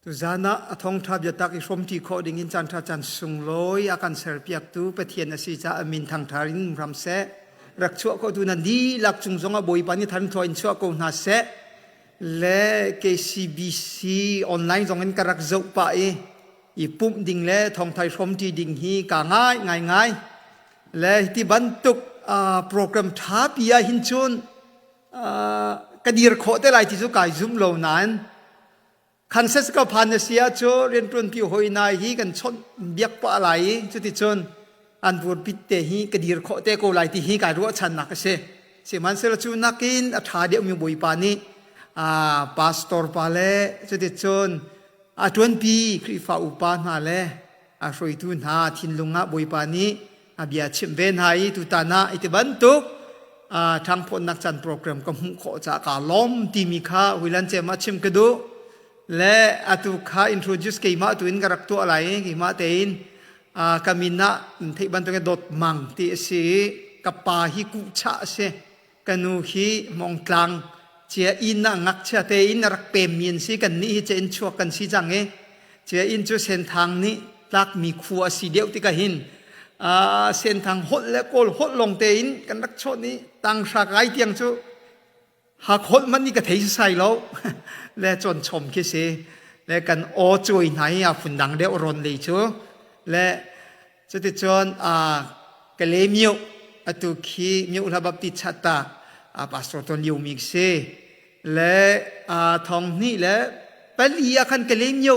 Tuzan ah a thawngṭha biatak i hrawmṭi khawh dingin caanṭha caan sunglawi a kan serpiaktu Pathian a si caah a min thangṭha in ram seh. Rak chuah khawhtu nan dihlak cung zongah Bawipa nih than in chuah ko hna seh. Le KCBC online zong in ka rak zoh pah i i pumh ding le thawngthai hrawmṭi ding hi kaa ngai ngaingai. Le hiti bantuk program ṭha pi ah hin cun ka dir khawh te lai ti cu kai zum lo nain Kansas ka phan na si ahcun rianṭuanpi hawi hna hi kan chawnh biak pah lai i cuticun an vurpit te hi ka dir khawh te ko lai ti hi kai ruahchannak a si. Sihmanhsehlaw cu nakin a ṭha deuhmi Bawipa nih pastor pa le cuticun a ṭuanpi Khrihfa upa hna le a hruaitu hna thinlung ah Bawipa nih a bia chimh ve hna i tutan ah iti bantuk ṭhangphawtnak can program ka hmuh khawh caah kaa lawm timi kha huilan cem ah chim ka duh le atu kha introduce keimah tu in ka rak tuah lai i keimah tein ka min ah theih bantuk dawt mang ti a si i ka pa hi kuhchah a si. Ka nu hi Hmongtlang cia inn ah ngakchia tein a rak pemmi an si. Kannih hi cia inn chuak kan si cang i cia inn cu Senthang nih tlakmi khua a si deuh tikah hin Senthang holh le Kawl holh lawng tein kan rak chawnh i tanghra kai tiang cu hak holh man nih ka thei sasai lo le cawn chom khi si le kan aw cuai hna hi a phundang deuh rawn lei cu le Cuticun Kale myo atu khi Myohla Baptist chata pastor ton lio mi si. Le thong hnih le pali ah khan Kale myo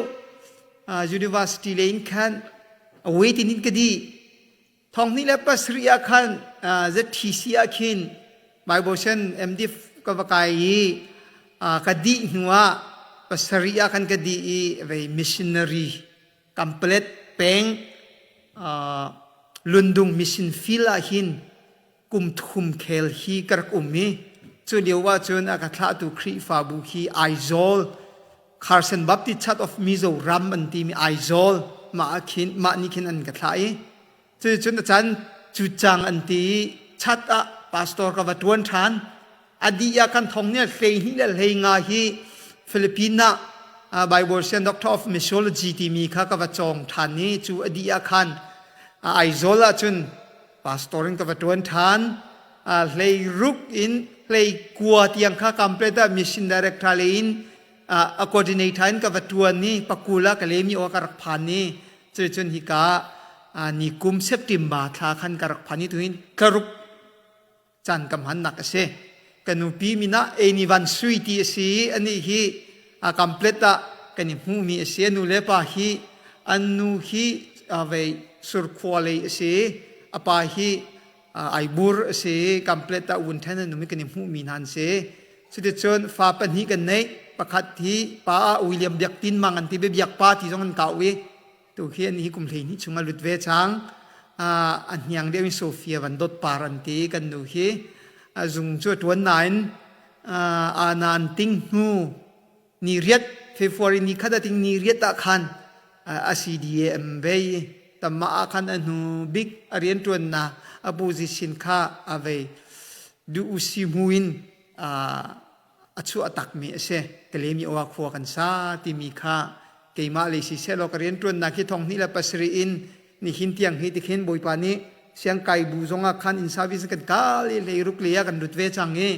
University le in khan away tin in ka di. Thong hnih le pasarih ah khan ZTC ah khin Bible sen MDiv ka va kai i ka dih hnu ah pasarih ah khan ka dih i vei missionary Kamplet peng Lundung mission field ah hin kum thum khel hi ka rak um i cu lio ah cun a ka thlahtu Khrihfabu hi Aizawl Carson Baptist Church of Mizoram an timi Aizawl mah ah khin mah nih khin an ka thlah i Cuticun a can cu cang an ti i chat ah pastor ka va ṭuan ṭhan. A dih ah kan thong nih 12 le 15 hi Philippines ah Bible Sian Doctor of Missiology timi kha ka va cawng ṭhan i cu a dih ah khan Aizawl ah cun pastor in ka va ṭuan ṭhan. Hlei ruk in hlei kua tiang kha complete ah mission director lei in a coordinator in ka va ṭuan i pakul ah ka lemi aw ka rak phan i Cucun hika ni kum September thla khan ka rak phan i tuhin tlaruk caan ka hmannak a si. Ka nupi min ah Amy Van Sui ti a si i anih hi a complete ah kan i hmuhmi a si. A nu le pa hi an nu hi vei surkhua lei a si. A pa hi Aibur a si i complete ah wun then an um i kan i hmuhmi hna an si. Cuticun fa pahnih kan neih. Pakhat hi pa ah William Biak Tin Mang an ti biak pa ti zong an kau i tu khi an hi kum 12 chung a lut ve cang. A hniang deuh in Sophia van dot par an ti kan nu hi. A zung cu a tuan nain ana an ting hnu ni riat February ni khat a ting ni riat ah khan a CDAM ve i tamma ah khan a hnu bik a rianṭuannak a position kha a vei du usi hmu in a chuah takmi a si. Kalemi awa khua kan sa timi kha keimah lei si seh law ka rianṭuannak hi thong hnih le pasarih in nihin tiang hi tikhin Bawipa nih siangkai bu zongah khan in service kan kal i hleiruk lei ah kan lut ve cang i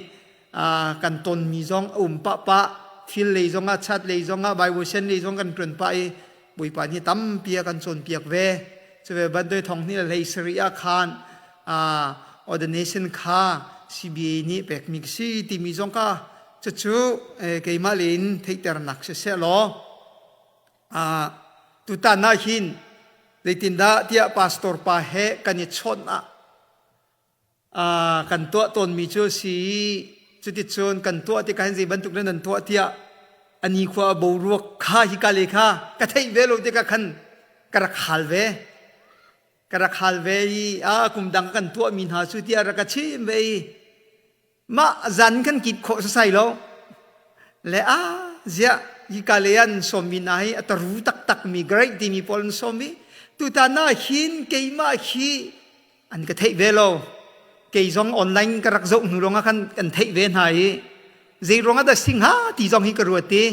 kan tonmi zong a um pah pah thil lei zongah chat lei zongah Bible sen lei zong kan ṭuan pah i Bawipa nih tampi a kan cawnpiak ve. Cuve bantuk thong hnih le hlei sarih ah khan ordination kha CBA nih pekmi ka si timi zong kha cucu keimah le in theihternak siseh law tutan ah hin zeitindah tiah pastor pa he kan i chawnh ah kan tuah tawnmi cu a si i cuticun kan tuah tikah hin zei bantuk nan nan tuah tiah a nikhua a boruak kha hika le kha ka theih ve lo tikah khan ka rak hal ve ka rak hal ve i a kum dang kan tuahmi hna cu tiah rak ka chim ve i mah zan kan kit khawh sasai lo le a ziah hika le an sawmmi hna hi a taru taktak mi great timi pawl an sawm i tutan ah hin keimah hi an ka theih ve lo. Kei zong online ka rak zoh hnu lawngah khan kan theih ve hna i zei ruangah dah si hnga ti zong hi ka ruat i.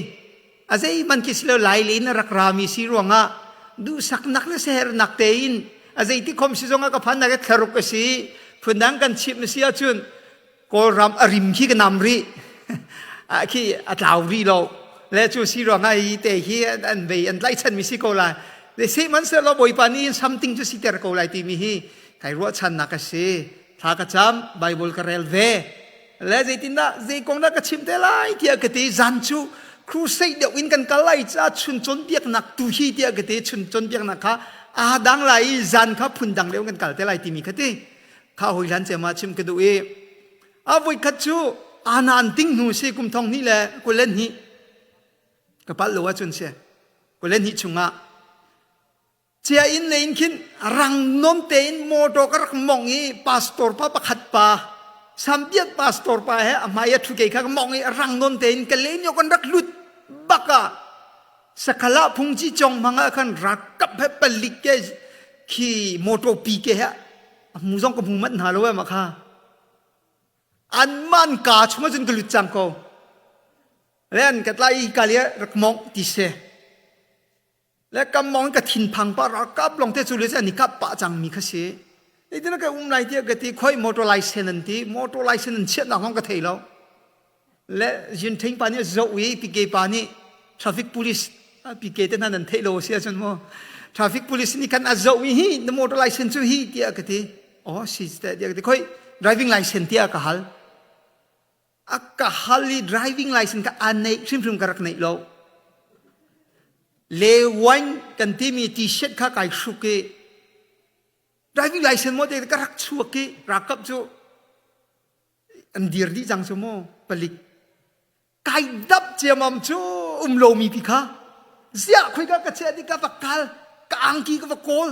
A zeihmanh khi si lo lai le in a rak rami si ruangah duhsaknak le sehernak tein a zeiti khom si zongah ka phan nak thlaruk a si. Phundang kan chimh a si ahcun Kawlram a rim khi ka nam rih. Khi a tlau rih lo. Le cu si ruangah hi te hi an vei an tlaihchan mi si ko lai. Le sihmanhsehlaw Bawipa nih something cu siter ko lai timi hi kai ruahchannak a si. Thla ka cam, Bible ka rel ve. Le zeitindah zei kong dah ka chim te lai tiah ka ti. Zan cu crusade deuh in kan kal lai ca chun cawnpiaknak tu hi tiah ka ti. Chun cawnpiaknak kha aa dang lai i zan kha phundang deuh kan kal te lai timi kha ti. Kha hoi hlan cema chim ka duh i a voikhat cu anan ting hnu si kum thong hnih le 22 ka palh lo ahcun si 22 chungah cia inn le in khin rang nom tein motor ka rak mong i pastor pa pakhat pa sampiat pastor pa he a hmai a thu ke kha ka mong i rang non tein ka le nyo kan rak lut baka sakhala phungchi chong manga khan rakap he palik ke khi motor pi ke he a hmu zong ka hmu manh hna lo eh ma kha an man ka chung ahcun ka lut cang ko le an ka tlai i ka le rak mong ti se le kam mong ka thinphang pa ralkap long te cu le an i kap pah cang mi kha si zeitin ka um lai tiah ka ti khoi motor license an ti motor license an chiat nak zong ka thei lo le yin thing pa nih zoh i pike pa nih traffic police pike te hna nan theih lo si ahcun mu traffic police nih khan a zoh i hi na motor license cu hi tiah ka ti oh si tiah ka ti khoi driving license tiah ka hal a ka hal i driving license ka a neih hrimhrim ka rak neih lo le wine kan timi t-shirt kha kai hruk i driving license mo te ka rak chuak i rakap cu an dir dih cang cu mu palik kai dap ciamam cu um lomi pi kha ziah khoi ka ka chia di ka va kal ka angki ka va kawl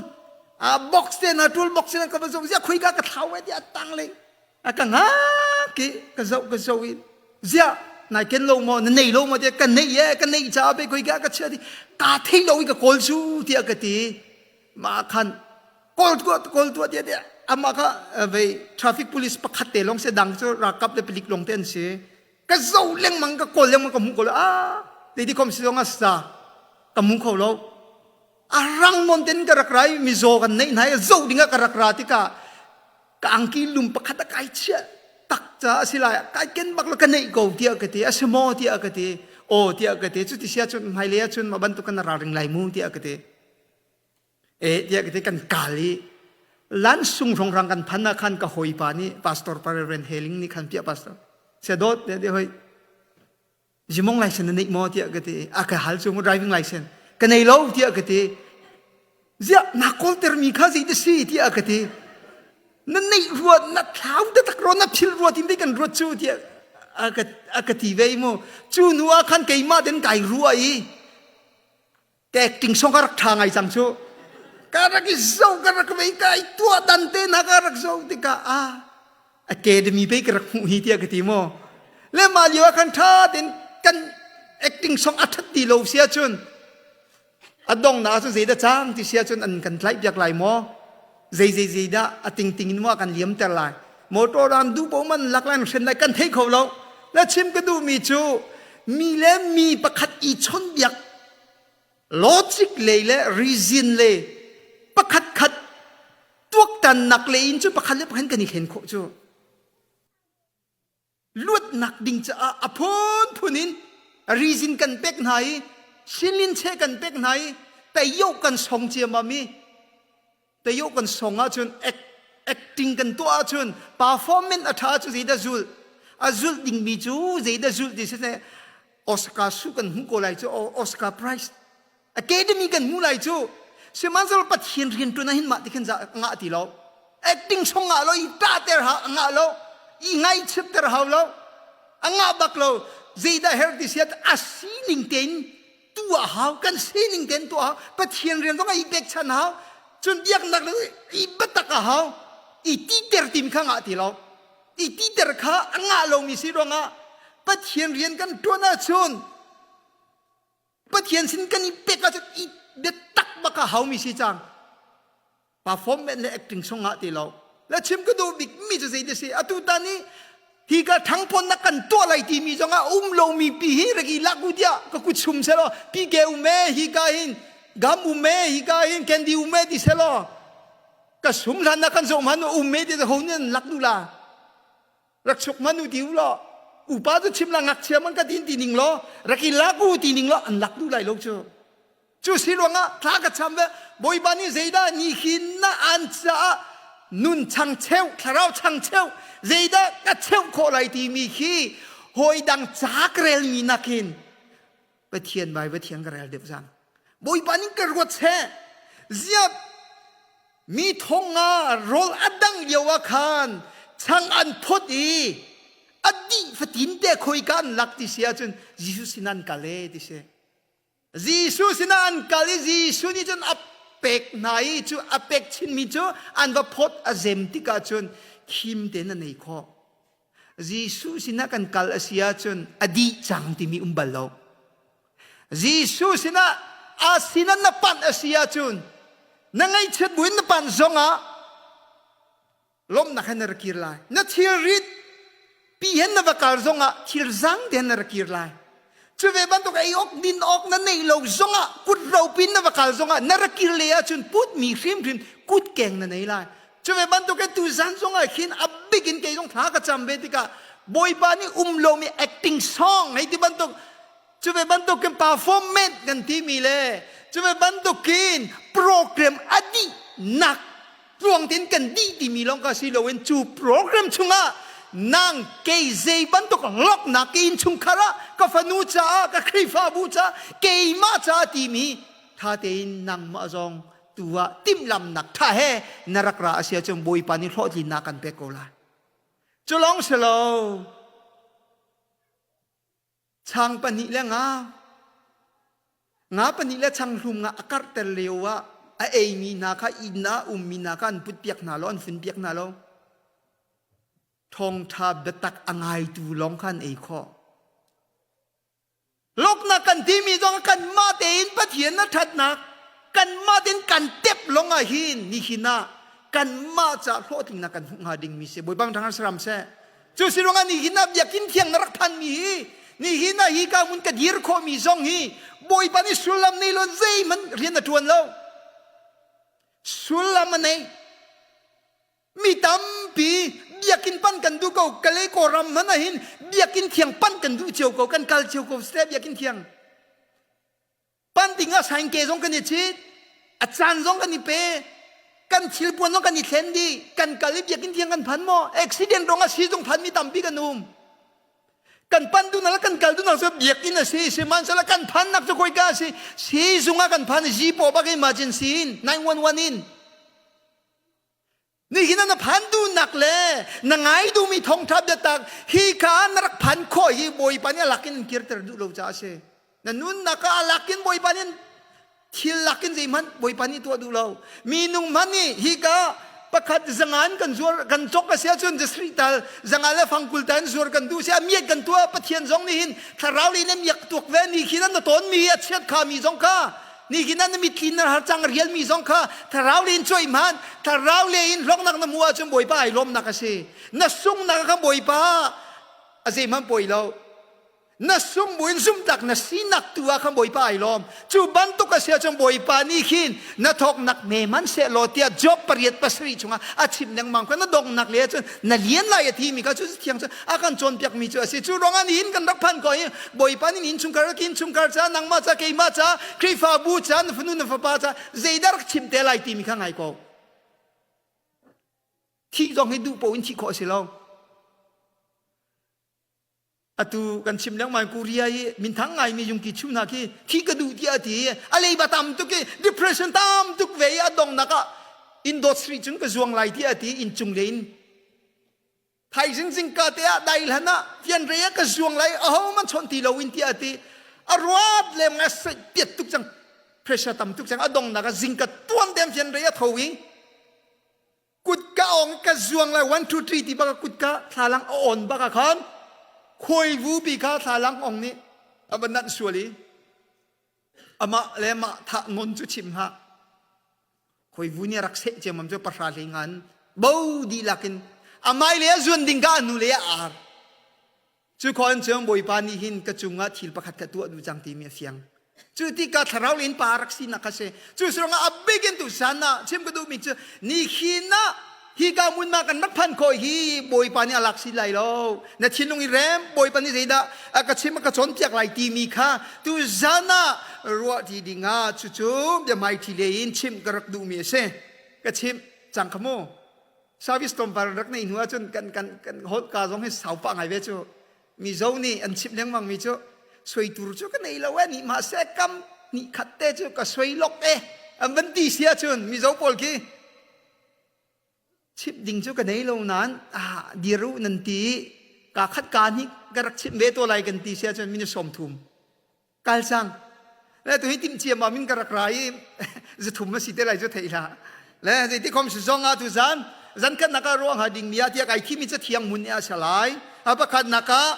a box te na tool box te na ka va zoh ziah khoi ka ka thlau e ti a tang le a ka ngak i ka zoh ka zoh i ziah nai ken lo maw na nei lo maw tiah ka nei e ka nei caah pe khoi ka ka chia di ka thei lo i ka kawl cu tiah ka ti mah khan kawl tuah kawl tuah tiah tiah amah kha vei traffic police pakhat te lawng se dang cu ralkap le palik lawng te an si ka zo lengmang ka kawl lengmang ka hmu ko lo a lady kom si zong a sa ka mu kho lo a rang mon ten ka rak rai mizaw kan neih hna i zo ding ah ka rak ra tikah ka angki lum pakhat a kai chia tak ca a si lai kai ken bak lo ka neih ko tiah ka ti a si maw tiah ka ti aw tiah ka ti cu ti sia cun hmailei ah cun mah bantuk kan ralring lai mu tiah ka ti e tiah ka ti kan kal i lansung hrongrang kan phan ah khan ka hawipa nih pastor pa Reverend Heling nih khan piah pastor sia dawt tiah ti hoi zimong license na neih maw tiah ka ti a ka hal cu driving license ka nei lo tiah ka ti ziah na kawlter mi kha zei ti si tiah ka ti na neih ruat na thlau taktak ro na phil ruat in kan ruat cu tiah a ka a ka ti ve mu cu nu ah khan keimah den kai rua i Ka acting song ka rak ṭha ngai cang cu. Ka rak i zo ka rak vei ka i tuah dan te hna ka rak zo tikah ah academy pei ka rak hmuh hi tiah ka ti maw. Le mah lio ah khan ṭha tein kan acting song a ṭhat ti lo si ahcun a donghnak cu zeidah cang ti si ahcun an kan tlaih piak lai maw? Zei zei zei dah a tingting in maw kan liamter lai? Motor ram duh paoh man lak lai hren lai kan thei kho lo. Na chim ka duhmi cu mi le mi pakhat i chawnhbiak logic lei le reason lei pakhat khat tuaktannak lei in cu pakhat le pakhat kan i hlen khawh cu luatnak ding caah a phunphun in reason kan pek hna i silin che kan pek hna i tayo kan song ciamam i tayo kan song ahcun acting kan tuah ahcun performance a ṭha cu zeidah zulh a zulh dingmi cu zeidah zulh ti si Oscar su kan hmuh ko lai cu Oscar Prize Academy kan hmu lai cu sihmanhsehlaw Pathian rian ṭuan ah hin mah ti khin ngah ti lo acting song ngah lo i ṭahter ha ngah lo i ngaihchiatter hau lo a ngah bak lo zeidah her ti siat a sining tein tuah hau kan sining tein tuah hau Pathian rian zong i pekchan hau cun biaknak le i biatak a hau i titer tim kha ngah ti lo i titer kha a ngah lomi si ruangah Pathian rian kan ṭuan ahcun Pathian sin kan i pek ahcun i biatak bak a haumi si cang performance le acting song ah ti lo le chim ka duh bik mi cu zei ti si atu tan i Hi ka thangpawnnak kan tuah lai timi zong ah um lomi pi hi rak i lak u tiah ka kut sum selaw pi ke um e hi ka hin gam um e hi ka hin candy um e ti selaw ka sum hlan na kan zoh man um e ti ho nih lak du la rak chuk man u ti u law upa cu chim la ngakchia man ka tin ti ning law rak i lak u ti ning law an lak du lai lo cu Cu si ruangah thla ka cham ve Bawipa nih zeidah ni hin na an caah nun changcheu thlarau changcheu zeidah ka cheuh khawh lai timi khi hawi dang ca ka relmi nakin Pathian Baibal thiang ka rel deuh cang. Bawipa nih ka ruat seh. Ziap mi thong nga rawl a dang lio ah khan chang an phot i a dih fatin te khoi ka an lak ti si ahcun Jesuh sin an kal e ti si. Jesuh sinah an kal i Jesuh nih cun a pek hna i cu a pek chinmi cu an va phawt a zem tikah cun khim tein a nei khawh. Jesuh sinah kan kal a si ahcun a dih cang timi um bal lo. Jesuh sinah a sinah na panh a si ahcun na ngaihchiat buin na panh zongah lawmhnak he na ra kir lai na thilrit pi hen na va kal zongah thil zang te na ra kir lai cu ve bantuk ei awk din awk na neih lo zongah kut ropin na va kal zongah na ra kir le ahcun put mi hrimhrim kut keng na nei lai cu ve bantuk in tu zan zongah khin a bik in kei zong thla ka cam ve tikah bawipa nih um lomi acting song hei ti bantuk Cu ve bantukin performance kan timi le cu ve bantukin program a dihnak tluang tein kan dih timi lawng ka si loin cu program chungah nang kei zei bantuk hlawknak ka innchungkhar ah ka fanu caah ka Khrihfabu caah keimah caah timi tha tein nangmah zong tu ah timhlamnak tha he na rak ra a si ahcun Bawipa nih hlawhtlinnak kan pek ko lai. Cu lawng si lo Chang pahnih le nga nga pahnih le chang hlum nga a karhter lio ah a eimi hna kha inn ah ummi hna kha an putpiak hna lo an funpiak hna lo. Thawngṭha biatak a ngaitu lawng kha an ei khawh. Loknak kan timi zong kanmah tein Pathian a ṭhatnak kanmah tein kan tep lawng ah hin nihin ah kanmah ca hlawhtlinnak kan hmuh hnga dingmi si Bawipa thang saram seh. Cu si ruangah nihin ah biakinn thiang na rak phanmi hi nihin ah hi ka mun ka dir khawhmi zong hi Bawipa nih sullam nei lo zeihmanh rian a ṭuan lo. Sullam a nei. Mi tampi biakinn pan kan duh ko Kalay Kawlram hmanh ah hin biakinn thiang pan kan duh cio ko kan kal cio ko seh biakinn thiang. Pan ding ah saingke zong kan i chit a caan zong kan i pe kan thil puan zong kan i thlen dih kan kal i biakinn thiang kan phan maw accident rong ah sizung phan mi tampi kan um kan pan duhnak le kan kal duhnak cu biakinn a si sihmanhsehlaw kan phannak cu khoika a si sizung ah kan phan zipaw bak emergency in 911 in Nihin ah na phan duhnak le na ngai duhmi thawngṭha biatak hi ka na rak phan khawh hi Bawipa nih a lakin in kirter duh lo caah a si. Na nunnak ah a lakin Bawipa nih thil lakin zeihmanh Bawipa nih tuah duh lo. Minung hmanh nih hi ka pakhat zangan kan zuar kan cok a si ahcun zasri tal zanga le fangkul tal in zuar kan duh si a miak kan tuah Pathian zong nih hin thlarau le in a miak tuak ve ni khi na tawn mi a chiat kha mi zong kha Nihin ah na mitthli na har cang rialmi zong kha thlarau le in cuai hmanh thlarau le in hlawknak na hmuh ahcun Bawipa ai lawmnak a si na sunghnak kha Bawipa a zeihmanh pawi lo na sung buin zumhtak na sinak tu ah khan Bawipa ai lawm cu bantuk a si ahcun Bawipa nih khin na thawknak hme hmanh seh law tiah Job pariat pasarih chungah a chim lengmang kha na donghnak le ahcun na lian lai a thimi kha cu thiang cu a kan cawnpiakmi cu a si cu ruangah nihin kan rak phan ko hi Bawipa nih innchungkhar ka innchungkhar ca nangmah ca keimah ca Khrihfabu ca na fanu na fapa ca zeidah rak chim te lai timi kha ngai ko thih zong hi duh paoh in thih khawh a si lo atu kan chim lengmang Korea i minthang ngaimi yungki chu hna khi thi ka duh tiah a ti a leiba tam tuk i depression tam tuk ve i a dongnak ah industry cun ka zuang lai tiah a ti in cung le in Thaizing zingka te ah dai hlan ah fianrei ah ka zuang lai aho man chawnh ti lo in tiah a ti. A ruat lem ngai seih piat tuk cang. Pressure tam tuk cang a dongnak ah zingka tuan dem fianrei a tho i kutka ong ka zuang lai 1 2 3 ti bak kutka thlalang a on bak ah khan khuaivu pi kha thlalang ong nih a va nanh sual i amah le mah thah ngon cu chim hlah Khuaivu nih a rak seh ciammam cu pahra hlei ngan bo dihlak in a mai le a zuan ding ka a nu le a ar. Cu khawh in cun Bawipa nih hin ka cungah thil pakhat kha tuah duh cang timi a fiang. Cu tikah thlarau in pa rak sinak kha si. Cu ruangah a bik in tu san ah chim ka duhmi cu ni hin ah hi ka hmun ma kan rak phan khawh hi Bawipa nih a lak si lai lo. Na thinlung i rem Bawipa nih zeidah a ka chim a ka cawnpiak lai timi kha tu zan ah ruah ti dingah cucu biahmaiṭhi le in chimh ka rak duhmi a si. Ka chimh cang kha mu. Service tlawmpal rak neih hnu ahcun kan kan kan holh ka zong hi sau pah ngai ve cu. Mizo nih an chimh lengmang mi cu soi tur cu ka nei lo e nih mah se kam hnih khat te cu ka soi lok e an van ti si ahcun Mizo pawl khi chimh ding cu ka nei lo nain ah dir u nan ti ka khat ka hnih ka rak chimh ve to lai kan ti si ahcun minute 30 kal cang le tu hi timh ciam ah min ka rak ra i zathum a si te lai cu theih hlah le zeiti khom si zong ah tu zan zan khat nak ah ruang ha ding mi ah tiah kai thimi ca thiang mun a sa lai a pakhat nak ah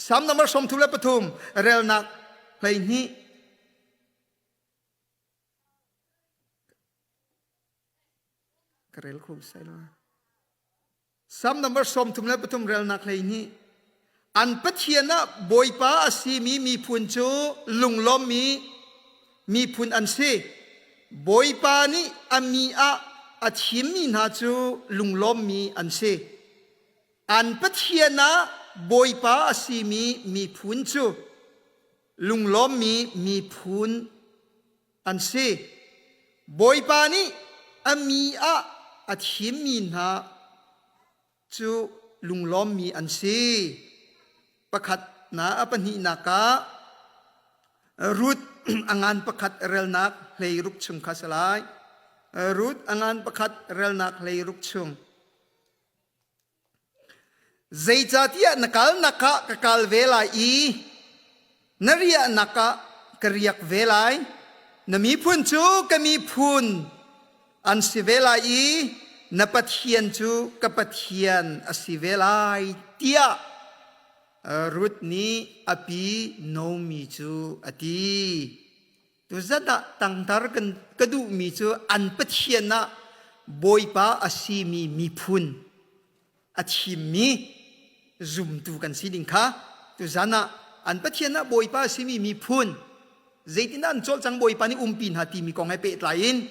Psalm number 33 relnak 12 ka rel kho sai lo Psalm number 33 relnak 12 An Pathian ah Bawipa a simi miphun cu lunglawmmi miphun an si. Bawipa nih a mi ah a thimmi hna cu lunglawmmi an si. An Pathian ah Bawipa a simi miphun cu lunglawmmi miphun an si. Bawipa nih a mi ah a thimmi hna cu lunglawmmi an si. Pakhat na a pahnihnak ah Ruth a ngan pakhat relnak 16 chung kha si lai. Ruth a ngan pakhat relnak 16 chung. Zeicahtiah na kalnak ah ka kal ve lai i na riahnak ah ka riak ve lai. Na miphun cu ka miphun an si ve lai i na Pathian cu ka Pathian a si ve lai tiah Ruth nih a pi Naomi cu a ti. Tuzat ah tangtar kan ka duhmi cu an Pathian ah Bawipa a simi miphun a thimmi zumtu kan si ding kha tuzan ah an Pathian ah Bawipa a simi miphun zeitindah an cawlcang Bawipa nih umpi hna timi kong he pehtlai in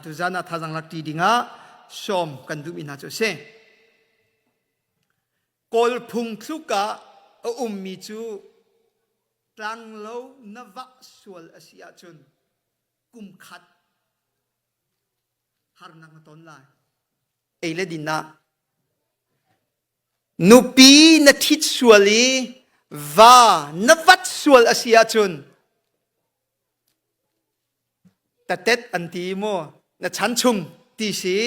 tuzan ah thazang lak ṭi dingah sawm kan duhmi hna cu a si. Kawl phungthluk ah a ummi cu Tlanglo na vah sual a si ahcun kum khat harnak na ton lai. Ei le din ah nupi na ṭhit sual i va na vat sual a si ahcun tatet an ti maw na chan chung ti si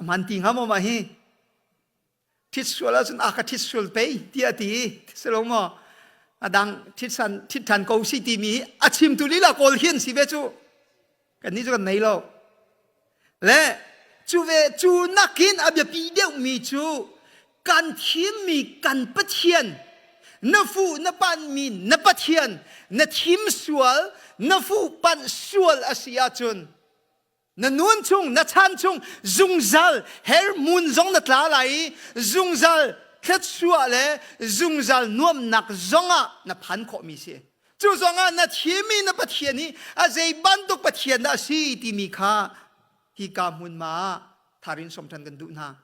a hman ti hnga maw mah hi Ṭhit sual ahcun a ka ṭhit sual pei tiah a ti si lo maw? A dang ṭhit san ṭhit ṭhan ko si timi hi a chimtu lila kawl hi an si ve cu. Kannih cu kan nei lo. Le cu ve cu nakin a biapi deuhmi cu kan thimmi kan Pathian na fuh na panhmi na Pathian na thim sual na fuh panh sual a si ahcun Na nun chung, na chan chung zungzal hermun zong na tla lai i zungzal thluachuah le zungzal nuamnak zongah na phan khawhmi si. Cu zongah na thimi na Pathian hi a zei bantuk Pathian dah a si timi kha hika hmunhma ah tharin som ṭhan kan duh hna.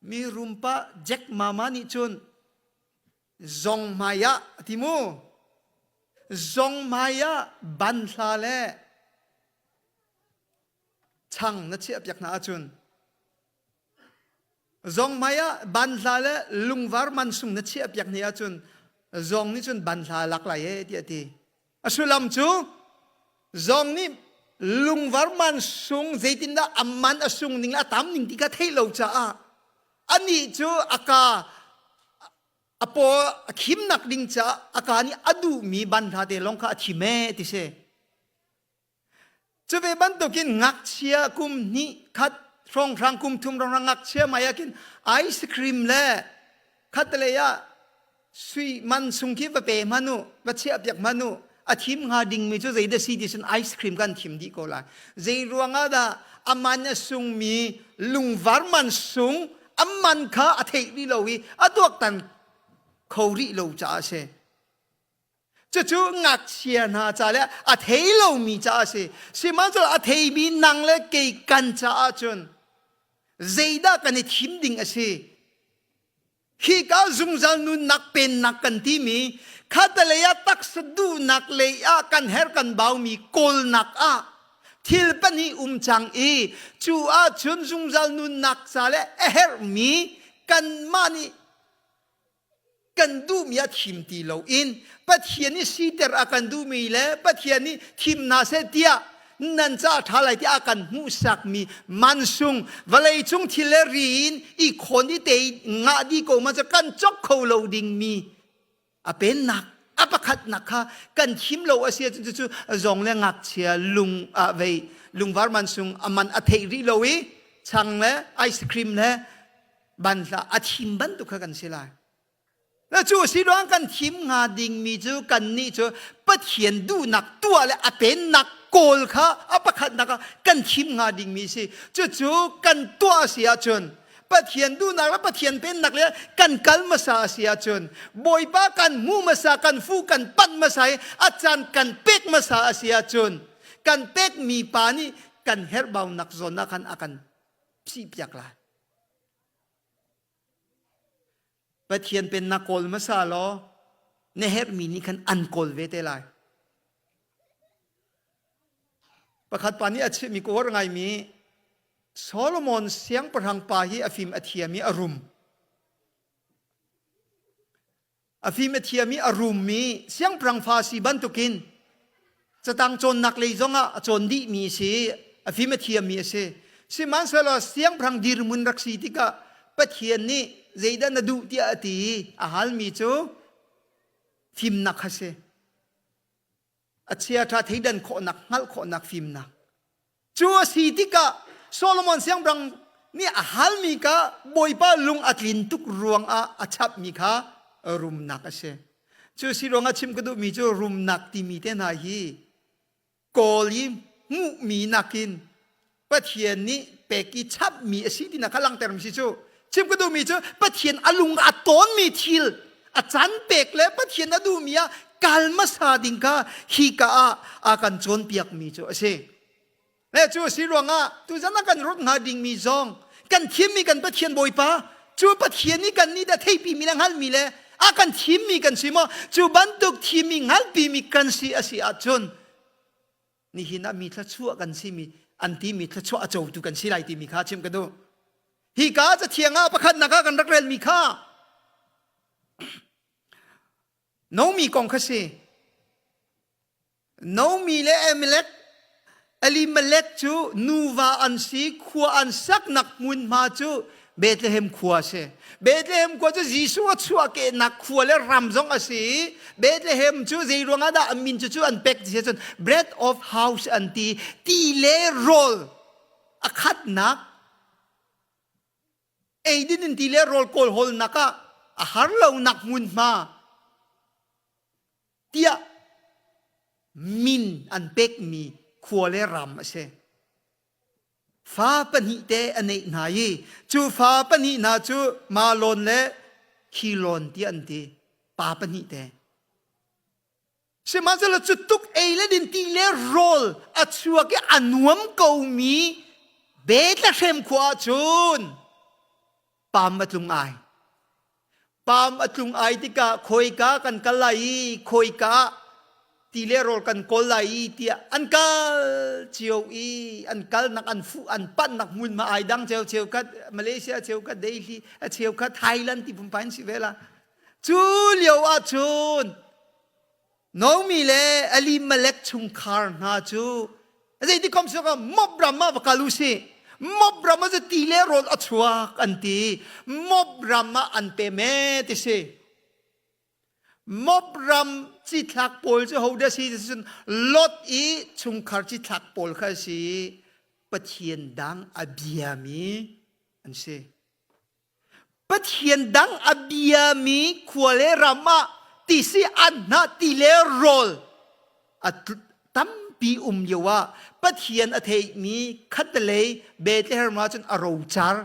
Mi rumpa Jack Mama nih cun zong hmai ah a ti mu zong hmai ah banhla le chang na chiahpiak hna ahcun zong hmai ah banhla le lungvar mansung na chiahpiak hna ahcun zong nih cun banhla lak lai e tiah a ti a sullam cu zong nih lungvar mansung zeitindah a man a sung ning le a tam ning ti kha theih lo caah anih cu a ka a paw a khimnak ding caah a ka nih a duhmi banhla te lawng kha a thim e ti si Cu ve bantukin ngakchia kum hnih khat hrawnghrang kum thum hrawnghrang ngakchia mai ah khin ice cream le khatlei ah sui man sung khi va pe hmanh u va chiah piak hmanh u a thim hnga dingmi cu zeidah si ti cun ice cream kan thim dih ko lai zei ruangah dah a man a sungmi lungvar man sung a man kha a theih rih lo i a tuaktan. kho rih lo caah a si. Cucu ngakchia hna ca le a thei lomi caah a si. Sihmanhsehlaw a theimi nang le kei kan caah cun zeidah kan i thim ding a si? Hika zungzal nunnak pennak kan timi khatalei ah taksa duhnak lei ah kan her kan baumi kawlnak ah thil pahnih um cang i cu ahcun zungzal nunnak ca le a herhmi kanmah nih kan duhmi ah thim ti loin Pathian nih siter a kan duhmi le Pathian nih thim hna seh tiah nan ca ṭha lai tiah a kan hmuhsakmi mansung vawleicung thil le ri in i khawn i te ngah dih ko ma cu kan cok kho lo dingmi a pennak a pakhatnak kha kan thim lo a si ahcun cucu zong le ngakchia lung ah vei lungvar mansung a man a theih rih lo i chang le ice cream le banhla a thim bantuk kha kan si lai. Na cu si ruang kan thim hnga dingmi cu kannih cu Pathian duhnak tuah le a pennak kawl kha a pakhatnak ah kan thim hnga dingmi si. Cucu kan tuah a si ahcun Pathian duhnak le Pathian pennak le kan kal hmasa a si ahcun Bawipa kan hmu hmasa, kan fuh, kan panh hmasa i a caan kan pek hmasa a si ahcun kan pekmi pa nih kan herhbaunak zawn ah khan a kan phihpiak lai. Pathian pennak kawl hmasa law na herhmi nih khan an kawl ve te lai. Pakhat pa nih a chimmi ka uar ngaimi Solomon siangpahrang pa hi a fim a thiam i a rum. A fim a thiam i a rummi siangpahrang fa si bantukin catang cawnnak lei zongah a cawn dihmi a si, a fim a thiammi a si. Sihmanhsehlaw siangpahrang dirhmun rak si tikah Pathian nih zeidah na duh tiah a ti i a halmi cu fimnak kha si. A chiaṭha theidan khawhnak, hngalh khawhnak fimnak. Cu a si tikah Solomon siangpahrang nih a halmi kha Bawipa lung a tlin tuk ruangah a chapmi kha rumnak a si. Cu si ruangah chim ka duhmi cu rumnak timi te hna hi kawl i hmuhmi nakin Pathian nih pek i chapmi a si tinak kha langhtermi si cu. Chim ka duhmi cu Pathian a lung a tawnmi thil a can pek le Pathian a duhmi ah kal hmasa ding kha hi ka ah a kan cawnpiakmi cu a si. Le cu a si ruangah tuzan ah kan ruat hnga dingmi zong kan thimmi kan Pathian Bawipa cu Pathian nih kan nih dah theipimi le hngalhmi le a kan thimmi kan si maw cu bantuk thimmi hngalhpimi kan si a si ahcun nihin ah mi thluachuah kan simi an timi thluachuah a cotu kan si lai timi kha chim ka duh hi ka cathiang ah pakhatnak ah kan rak relmi kha Nomi kong kha si Nomi le Elimelech Elimelech cu nuva an si khua an saknak hmunhma cu Bethlehem khua a si. Bethlehem khua cu Jesuh a chuahkehnak khua le ram zong a si i Bethlehem cu zei ruangah dah a min cu cu an pek ti cun bread of house an ti ti le rawl a khatnak eidin in ti le rawl kawl hawlnak ah a har lonak hmunhma tiah min an pekmi khua le ram a si. Fa pahnih te a neih hna i cu fa pahnih hna cu Malon le Khilon tiah an ti. Pa pahnih te. Sihmanhsehlaw cu tuk ei le din ti le rawl a chuak i a nuam komi Bethlehem khua ah cun pam a tlung ai. Pam a tlung ai tikah khawika kan kal lai i khawika ah ti le rawl kan kawl lai i tiah an kal cio i an kalnak an fuh an panhnak hmunhma ai dang cio cheukhat Malaysia cheukhat Delhi a cheukhat Thailand ti pumpa in si ve la cu lio ah cun Naomi le Elimelech chungkhar hna cu zeiti kom si Moab ram ah va kal u sih. Moab ram ah ti le rawl a chuak an ti. Moab ram ah an pem e ti si. Moab ram cithlak pawl cu ho dah si cun Lot i chungkhar cithlak pawl kha si Pathian dang a biami an si. Pathian dang a biami khua le ram ah tisi an hnah ti le rawl a tampi um lio ah Pathian a theihmi khattelei Bethlehem ah cun a rocar.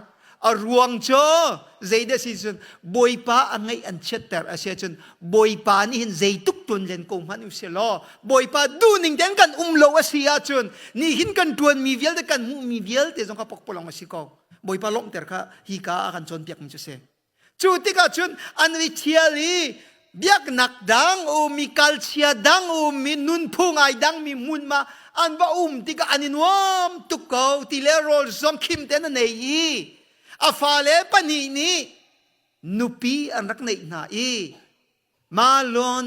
A ruang cu zeidah si cun Bawipa a ngaih an chiatter a si ahcun Bawipa nih hin zeituk tuan len ko hmanh usih law Bawipa duhning tein kan um lo a si ahcun nihin kan tuanmi vialte kan hmuhmi vialte zong kha pokpalong a si ko. Bawipa lawmhter kha hi ka a kan cawnpiakmi cu si. Cu tikah cun an i thial i biaknak dang ummi kalchia dang ummi nunphung ai dangmi hmunhma an va um tikah an i nuam tuk ko ti le rawl zong khim tein a nei i a fale pahnih nih nupi an rak neih hna i Malon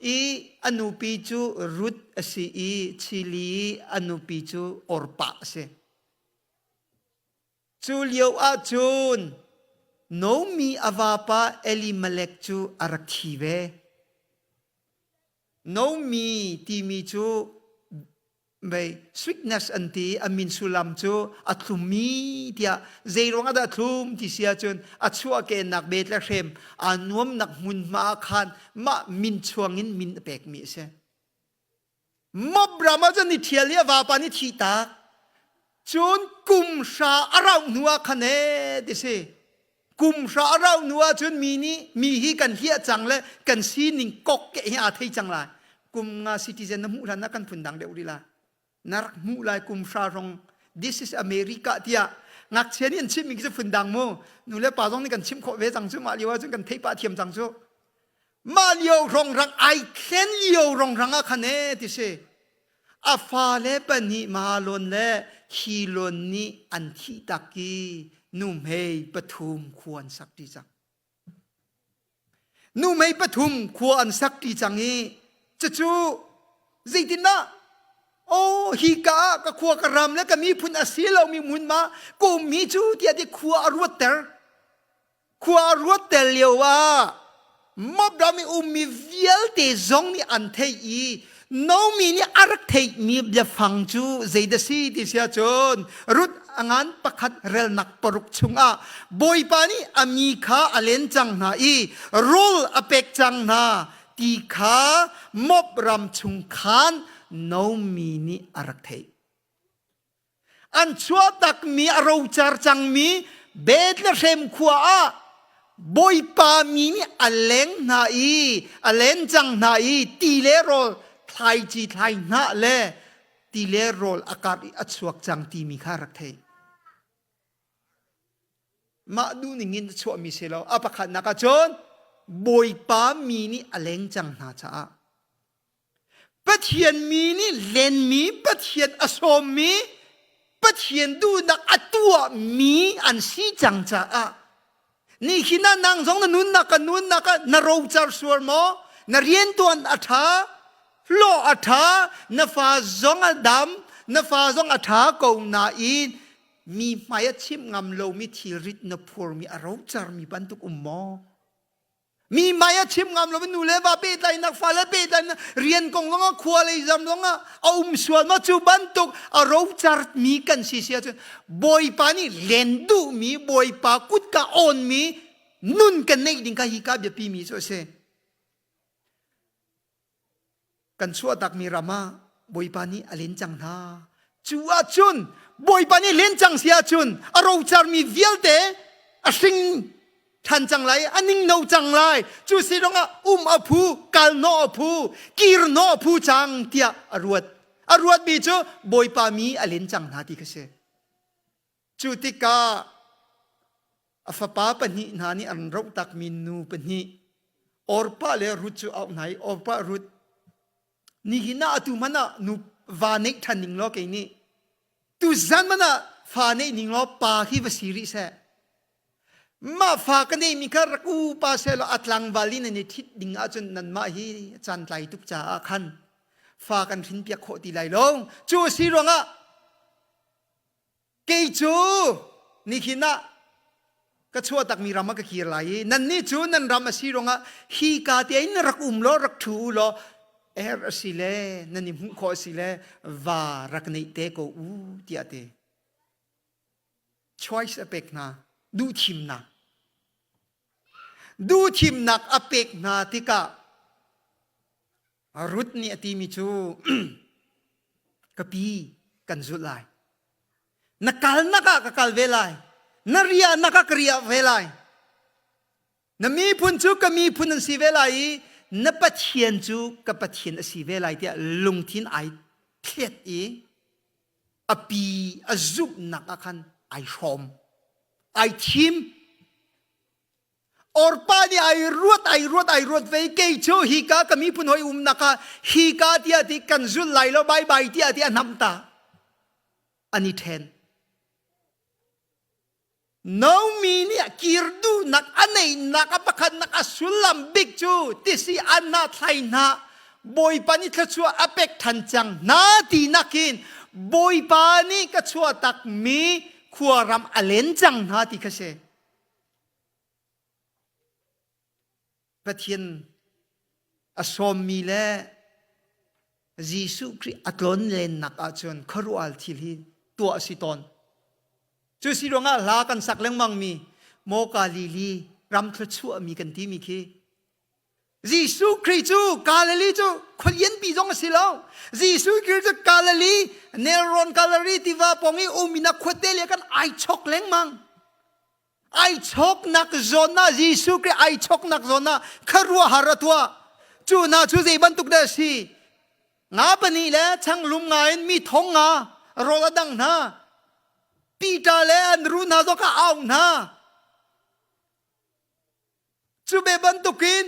i a nupi cu Ruth a si i Chili i a nupi cu Orpah a si. Cu lio ahcun Nomi a vapa Elimelek cu a rak thi ve. Nomi timi cu mei sweetness an ti a min sullam cu a thlummi tiah zei ruangah dah a thlum ti si ahcun a chuahkehnak Bethlehem aa nuamnak hmunhma ah khan mah min chuang in min a pekmi a si. Moab ram ah cun ni ṭhial i a vapa nih thih tak. Cun kum hra a rauh hnu ah khan ee ti si. Kum hra a rauh hnu ah cun mi nih mi hi kan hliah cang le kan sining kok ke hi aa thei cang lai. Kum nga citizen na hmuh hlan ah kan phun dang deuh rih la. Na rak hmuh lai kum hra rong this is America tiah ngakchia nih an chimmi khi cu phun dang mu. Nu le pa zong nih kan chimh khawh ve cang cu mah lio ah cun kan theih pah thiam cang cu. Mah lio rongrang ai thlen lio rongrang ah khan ee ti si. A fale pahnih Mahalon le Hilon nih an thih tak i nuhmei pathum khua an sak ṭi cang. Nuhmei pathum khua an sak ṭi cang i cucu zeitindah Oh, hi ka ah ka khua ka ram le ka miphun a si lomi hmunhma ka ummi cu tiah ti khua a ruatter. Khua ruat tel lio ah Moab ram i ummi vialte zong nih an theih i Naomi nih a rak theihmi biafang cu zeidah si ti si ahcun Ruth a ngan pakhat relnak paruk chungah Bawipa nih a mi kha a len cang hna i rawl a pek cang hna ti kha Moab ram chung khan Naomi nih a rak theih. An chuahtakmi a rocar cangmi Bethlehem khua ah Bawipa mi nih a leng hna i a len cang hna i ti le rawl thlaici thlai hnah le ti le rawl a karh i a chuak cang timi kha rak theih. Mah duhning in a chuahmi si lo. A pakhatnak ah cun Bawipa mi nih a leng cang hna caah Pathian mi nih lenmi, Pathian a sawmmi, Pathian duhnak a tuahmi an si cang caah nihin ah nang zong na nunnak ka nunnak ah na rocar sual maw? Na riantuan a ṭha, hlawh a ṭha, na fa zong a dam, na fa zong a ṭha ko nain mi hmai a chimh ngam lomi thilrit na phurmi a rocarmi bantuk um maw? Mi mai a chim ngam lo nu le va pehtlaihnak fale pehtlaihnak rian kong zongah khua lei zam zongah a um sual ma cu bantuk a rocar mi kan si si ahcun Bawipa nih len duhmi Bawipa kutka awnmi nun kan neih ding kha hi ka biapi mi cu a si. Kan chuahtakmi ram ah Bawipa nih a len cang hna. Cu ahcun Bawipa nih len cang si ahcun a rocarmi vialte a hring ṭhan cang lai, a ningno cang lai. Cu si ruangah um a phu, kalhnawh a phu, kirhnawh a phu cang tiah a ruat. A ruatmi cu Bawipa mi a len cang hna ti kha si. Cu tikah a fapa pahnih hna nih an rohtakmi nu pahnih Orpah le Ruth cu auh hna i Orpah Ruth nihin ah atu hmanh ah nu va neih ṭhan ning law kei nih tuzan hmanh ah fa neih ning law pa khi va si rih seh mah fa ka neihmi kha rak u pa seh law a tlangval in nan i ṭhit ding ahcun nanmah hi caan tlai tuk caah khan fa kan hrin piak khawh ti lai lo cu a si ruangah Kei cu nihin ah ka chuahtakmi ram ah ka kir lai i nannih cu nan ram a si ruangah hi ka te in rak um law rak ṭhu u law er a si le nan i hmuh khawh a si le va rak neih te ko u tiah ti. Choice a pek hna duhthimnak. Duhthimnak a pek hna tikah Ruth nih a timi cu ka pi kan zulh lai. Na kalnak ah ka kal ve lai. Na riahnak ah ka riah ve lai. Na miphun cu ka miphun an si ve lai i na Pathian cu ka Pathian a si ve lai tiah lungthin ai thlet i a pi a zumhnak ah khan ai hrawm ai thim. Orpa nih ai ruat ai ruat ai ruat ve kei cu hika ka miphun hoi umnak ah hika tiah ti kan zul lai lo bye bye tiah ti a hnam ta an i then. Naomi nih kir duhnak a neihnak a pakhatnak a sullam bik cu tisi an hna thlai hna Bawipa nih thluachuah a pek than cang hna ti nakin Bawipa nih ka chuah takmi khuaram a len cang hna ti kha si. Pathian a sawmmi le Jesuh Khrih a tlonlennak ahcun khuaruahal thil hi tuah a si tawn. Cu si ruangah hla kan sak lengmangmi Maw Galili ram thluachuahmi kan timi khi Jesuh Khrih cu Galilee cu khualianpi zong a si lo. Jesuh Khrih cu Galilee nelrawn Galilee tiva pawng i um in a khuate le kan ai chok lengmang. Ai choknak zawn ah Jesuh Khrih ai choknak zawn ah khuaruahhar a tuah. Cu hna cu zei bantuk dah a si? Nga pahnih le changlum nga in mi thong nga rawl a dang hna. Peter le Andrew hna zong kha a auh hna. Cu ve bantukin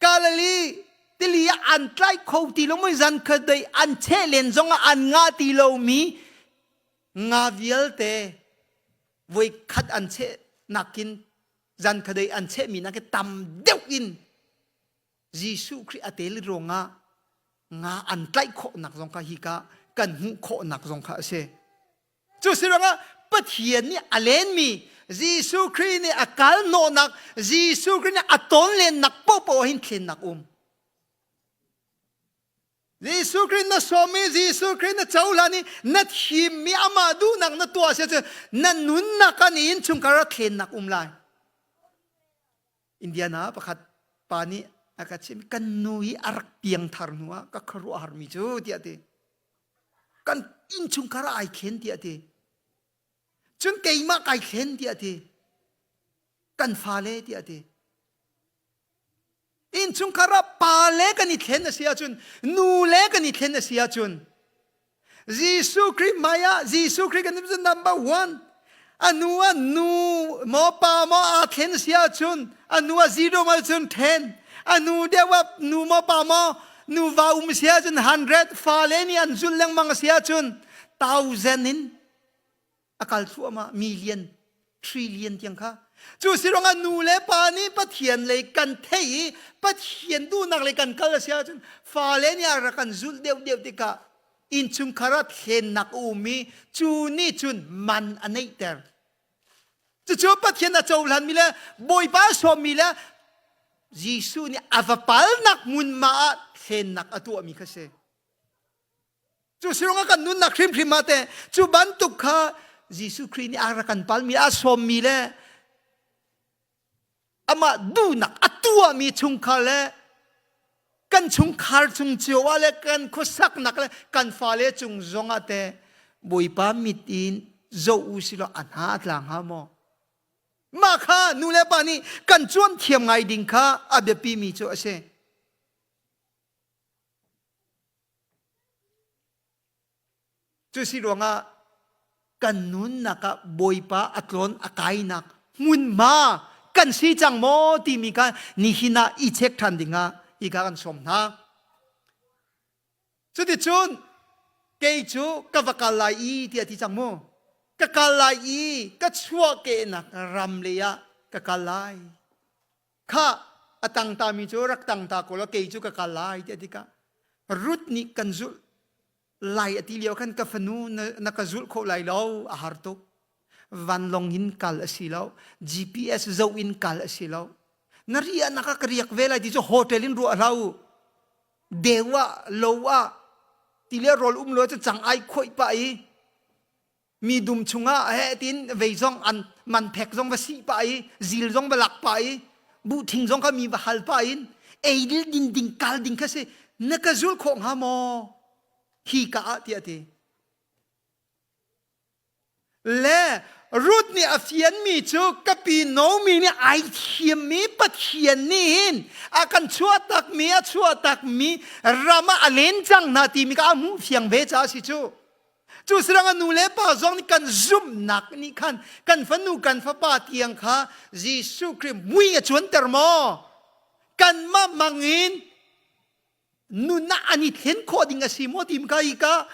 Galilee tili ah an tlai kho ti lo mui zan khat dei an cheh len zongah an ngah ti lomi nga vialte voi khat an cheh nakin zan khadei an chehmi nakin tam deuh in Jesuh Khrih a tel ruangah nga an tlaih khawhnak zong kha hika kan hmuh khawhnak zong kha a si. Cu si ruangah Pathian nih a lenmi Jesuh Khrih nih a kal hnawhnak Jesuh Khrih nih a tawnlennak paohpaoh hin thlennak um. Jesuh Khrih na sawm i Jesuh Khrih na cohlan i na thimmi amah duhnak na tuah si ahcun na nunnak ah ni innchungkhar ah thlennak um lai. Indiana pakhat pa nih a ka chim kan nu hi a rak piangthar hnu ah ka khuaruahharmi cu tiah ti. Kan innchungkhar ah ai thlen tiah a ti. Cun keimah kai thlen tiah a ti. Kan fale tiah a ti. Innchungkhar ah pa le kan i thlen a si ahcun nu le kan i thlen a si ahcun Jesuh Khrih hmai ah Jesuh Khrih kan cu number one a nu ah nu maw pa maw aa thlen si ahcun a nu ah zero ma cun ten a nu deuh ah nu maw pa maw nuva um si ahcun hundred fale nih an zulh lengmang si ahcun thousand in a kal thluahmah million trillion tiang kha cu si ruangah nu le pa nih Pathian lei kan theih i Pathian duhnak lei kan kal a si ahcun fale nih a rak kan zulh deuhdeuh tikah innchungkhar ah thlennak a um i cu nih cun man a neihter cucu Pathian a cohlanmi le Bawipa a sawmmi le Jesuh nih a va palnak hmunhma ah thlennak a tuahmi kha si. Cu sirong kan nunnak hrimhrim ah teh cu bantuk kha Jesuh Khrih nih a rak kan palmi a sawmmi le amah duhnak a tuahmi chungkhar le kan chungkhar chung cio ah le kan khuasaknak le kan fale cung zong ah teh Bawipa mit in zoh u silaw a hna a tla hnga maw? Mah kha nu le pa nih kan cuan thiam ngai ding kha a biapi mi cu a si. Cu si ruangah kan nunnak ah Bawipa a tlawn a kainak hmunhma kan si cang maw timi kha nihin ah i check ṭhan dingah hi ka kan sawm hna. Cuticun kei cu ka va kal lai i tiah ti cang mu. Ka kal lai i ka chuahkehnak ram lei ah ka kal lai. Khah a tangtami cu rak tangta ko law kei cu ka kal lai tiah tikah Ruth nih kan zulh lai a ti lio khan ka fanu na, na ka zulh khawh lai lo a har tuk vanlong in kal a si lo GPS zoh in kal a si lo na riahnak ah ka riak ve lai ti cu hotel in ruah hlah u deu ah lo ah ti le rawl um lo cu cang ai khoih pah i mi dum chungah he tin vei zong an man phek zong va si pa i zil zong va lak pa i buh thing zong kha mi va hal pa in ei dil din ding kal ding kha si na ka zul khawh hnga maw hi ka ah tiah ti le. Ruth nih a fianmi cu ka pi Naomi nih ai thiammi Pathian nih hin a kan chuahtakmi a chuahtakmi ram ah a len cang hna timi kha a hmuh fiang ve caah a si cu. Cu sarang a nu le pa zong nih kan zumhnak nih khan kan fanu kan fapa tiang kha Jesuh Khrih mui a cuanter maw? Kanmah mangin nun ah an i thlen khawh ding a si maw ti ka i ka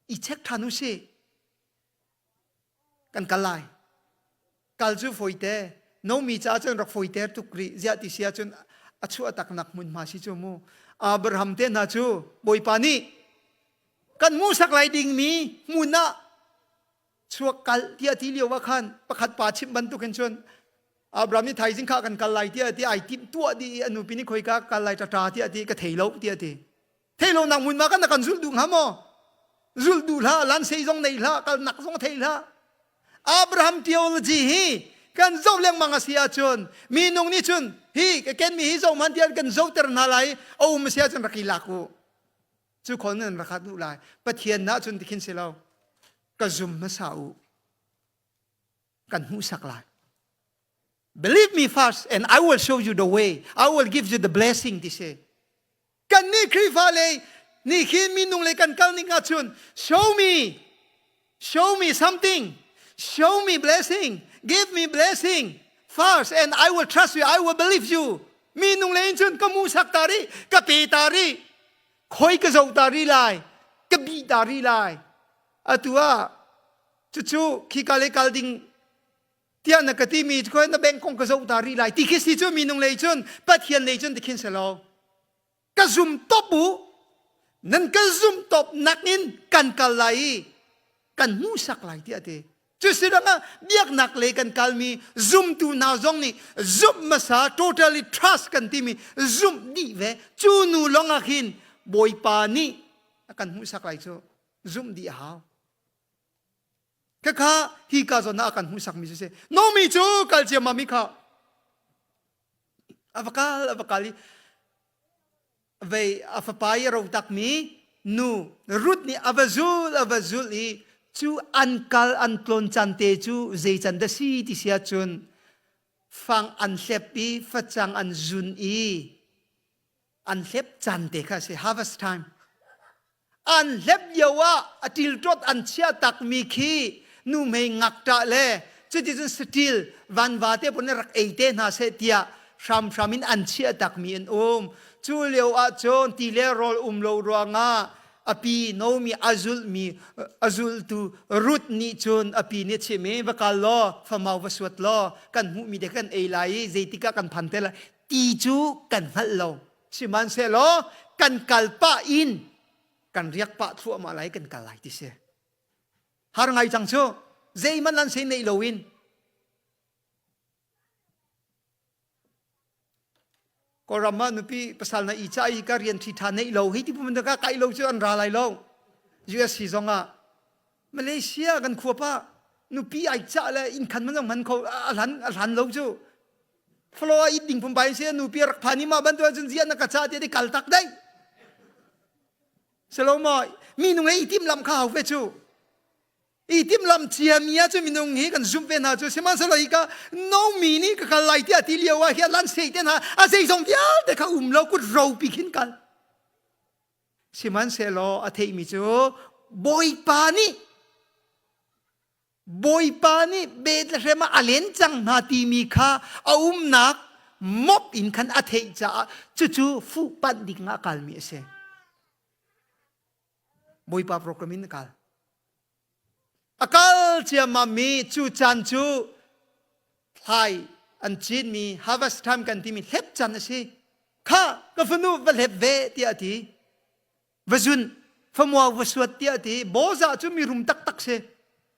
i check ṭhan u sih. Kan kal lai. Kal cu fawite. Nomi caah cun rak fawiter tuk rih. Ziah ti si ahcun a chuah taknak hmunhma si cu mu. Abraham te hna cu Bawipa nih kan hmuhsak lai dingmi hmun ah chuak kal tiah ti lio ah khan pakhat pa chimh bantukin cun Abraham nih thaizing kha kan kal lai tiah ti ai timh tuah dih i a nupi nih khoika kal lai ṭaṭa tiah ti ka thei lo tiah ti. Thei lo nak hmun ma kan kan zulh duh hnga maw? Zulh duh hlah, lan sei zong nei hlah, kal nak zong thei hlah. Abraham theology hi kan zoh lengmang a si ahcun minung nih cun hi ka kenmi hi zoh hmanh tiah kan zohter hna lai a um a si ahcun rak i lak u. Cu khon nan rak duh lai. Pathian nah cun tikhin si lo. Ka zum hmasa u. Kan hmuhsak lai. Believe me first and I will show you the way. I will give you the blessing ti si. Kannih Khrihfa lei nih hin minung lei kan kal ning ahcun show me, show me something, show me blessing, give me blessing first and I will trust you, I will believe you. Minung lei in cun ka musak ta rih, ka pe ta rih, khoi ka zoh ta rih lai, ka bih ta rih lai. Atu ah cucu khika lei kal ding tiah na ka timi cu na bank kong ka zoh ta rih lai ti khi si cu minung lei cun Pathian lei cun tikhin si lo ka zum top u nan ka zum top nakin kan kal lai i kan hmuhsak lai tiah ti cu si ah biaknak lei kan kalmi zumtu hna zong nih zumh hmasa totally trust kan timi zumh dih ve cu nu lawng ah khin Bawipa nih a kan hmuhsak lai cu zumh dih a hau Khakha hi ka zawn ah a kan hmuhsakmi cu si. Nomi cu kal ciammam i kha a va kal a va kal i vei a fapa i a ro takmi nu Ruth nih a va zul a va zul i cu an kal an tlawn can te cu zei can dah si ti si ahcun fang an hlep i facang an zun i an hlep can te kha a si harvest time An hlep lio ah a ṭilṭawt an chiah takmi khi nuhmei ngakṭah le cuticun saṭil vanva te pawl nih rak ei te hna seh tiah hramhram in an chiah takmi an um. Cu lio ah cun ti le rawl um lo ruangah a pi Naomi a zulhmi a zultu Ruth nih cun a pi nih a chimh i va kal law famau va suat law kan hmuhmi te kan ei lai i zeitik ah kan phan te lai ti cu kan hngalh lo. Sihmanhsehlaw kan kal pah in kan riak pah thluahmah lai kan kal lai ti si. Har ngai cang cu zeihmanh an sei neih loin Kawlram ah nupi pasal na i ca i ka rian ṭhi ṭha neih lo hi ti pum ka kai lo cu an ra lai lo. USC zong ah Malaysia kan khua pa nupi ai cah le inn khan man zong hman kho a hlan a hlan lo cu Flo a it ding pumpai si nu pi rak phan i mah bantuk cun ziah na ka ca ti ti kal tak dai. Salomo minung he i tim lam kha hau ve cu. I tim lam cia mi ah cu minung hi kan zumh ve hna cu sihmanhsehlaw hi ka no mi nih ka kal lai tiah ti lio ah hian lan sei te hna a zeizong vialte kha um lo kut ro pi khin kal. Sihmanhsehlaw a theihmi cu Bawipa nih Bawipa nih Bethlehem ah a len cang hna timi kha a umnak mop in khan a theih caah cucu fuhpanh ding ah a kalmi a si. Bawipa program in a kal. A kal ciammam i cu caan cu thlai an cinmi harvest time kan timi hlep can a si. Kha ka fanu va hlep ve tiah a ti. Va zun famua va suat tiah a ti bawza cu mirum taktak si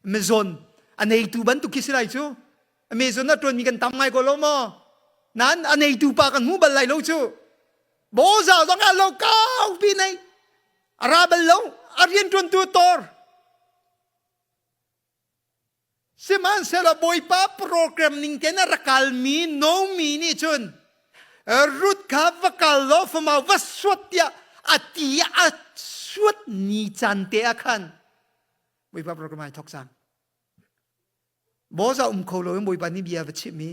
mizawn a neitu bantuk khi si lai cu amazon a ṭuanmi kan tam ngai ko lo maw nan a neitu pa kan hmu bal lai lo cu bawza zong ah lo kau pi nei a ra bal lo a rian ṭuantu tor Sihmanhsehlaw Bawipa program ning tein a rak kalmi Naomi nih cun Ruth kha va kal law famau va suat tiah a ti a suat ni caan te ah khan Bawipa program ai thok cang. Boza um kho lo in Bawipa nih bia va chimh i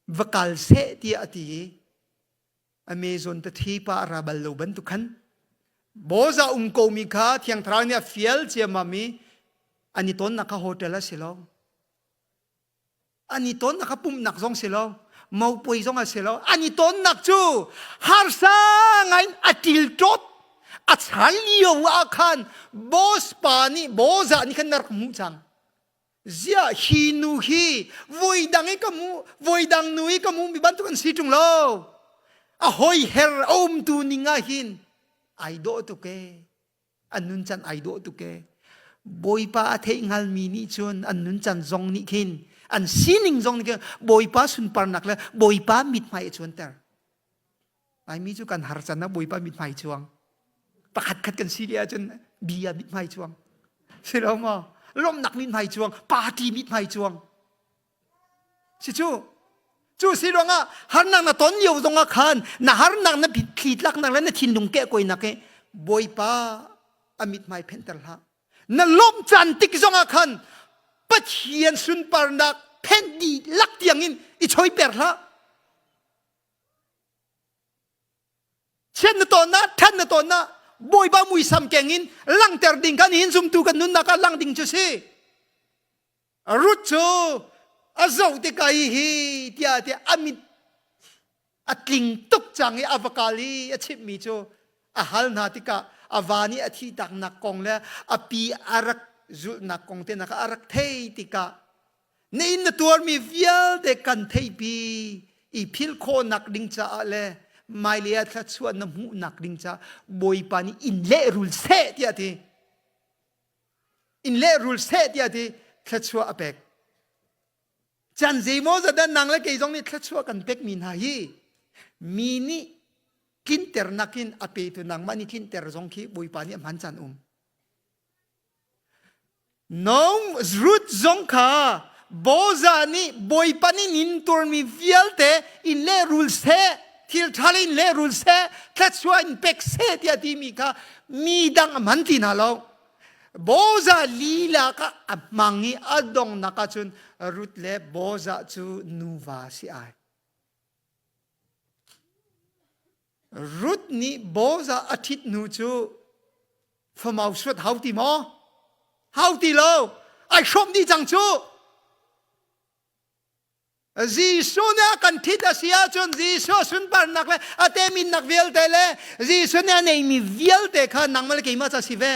va kal seh tiah a ti i Amazon ta thi pa a ra bal lo bantuk khan Boza um ko mi kha Thiang Thlarau nih a fial ciammam i an i tonnak kha hotel a si lo. An i tonnak kha pumhnak zong si lo. Mopui zong a si lo. An i tonnak cu harsa ngain a ṭilṭawt a chan lio ah khan boss pa nih boza nih khan na rak hmuh cang. Ziah hi nu hi voidang i ka mu voidang nu i ka mu mi bantuk an si ṭung lo. A hoiher a umtu ning ah hin ai dawh tuk ee. An nuncan ai dawh tuk ee. Bawipa a theih hngalmi nih cun an nuncan zong nih khin an sining zong nih khin Bawipa sunparnak le Bawipa mithmai a cuanter. Laimi cu kan har can ah Bawipa mithmai cuang. Pakhat khat kan si lio ahcun bia mithmai cuang. Si lo maw? Lawmhnak mithmai cuang, party mithmai cuang. Si cu. Cu si ruangah harnak na ton lio zongah khan na harnak na thli tlaknak le na thinlung kehkuainak hi Bawipa a mithmai phenhter hlah. Na lawmh caan tik zongah khan Pathian sunparnak phenh dih lak tiangin i choiper hlah. Chiat na tawn na ṭhat na tawn na Bawipa muisam keng in langhter ding kan hin zumtu kan nunnak ah lang ding cu si. Ruth cu a zoh tikah hi hi tiah tiah a mit a tling tuk cang i a va kal i a chimhmi cu a hal hna tikah a va nih a thih taknak kong le a pi a rak zulhnak kong te nak a rak thei tikah Na inn na tuarmi vialte kan theihpi i philh khawhnak ding caah le hmailei ah thluachuah na hmuhnak ding caah Bawipa nih in lehrul seh tiah a ti. In lehrul seh tiah a ti. Thluachuah a pek. Can zeimaw zat dah nang le kei zong nih thluachuah kan pekmi hna hi mi nih tlinternak in a petu nangmah nih tlinter zong khi Bawipa nih a hman caan um. Nong Ruth zong kha Boza nih Bawipa nih nin tuarmi vialte in lehrul seh, thil ṭha in lehrul seh, thluachuah in pek seh tiah timi kha mi dang a hman ti hna lo. Boza lila kha a hmang i a donghnak ahcun Ruth le Boza cu nuva si ai. Ruth nih Boza a ṭhit hnu cu famau suat hau ti maw? Hau ti lo. Ai hrawm dih cang cu. Jesuh nih a kan ṭhit a si ahcun Jesuh sunparnak le a teminnak vialte le Jesuh nih a neimi vialte kha nangmah le keimah ca si ve.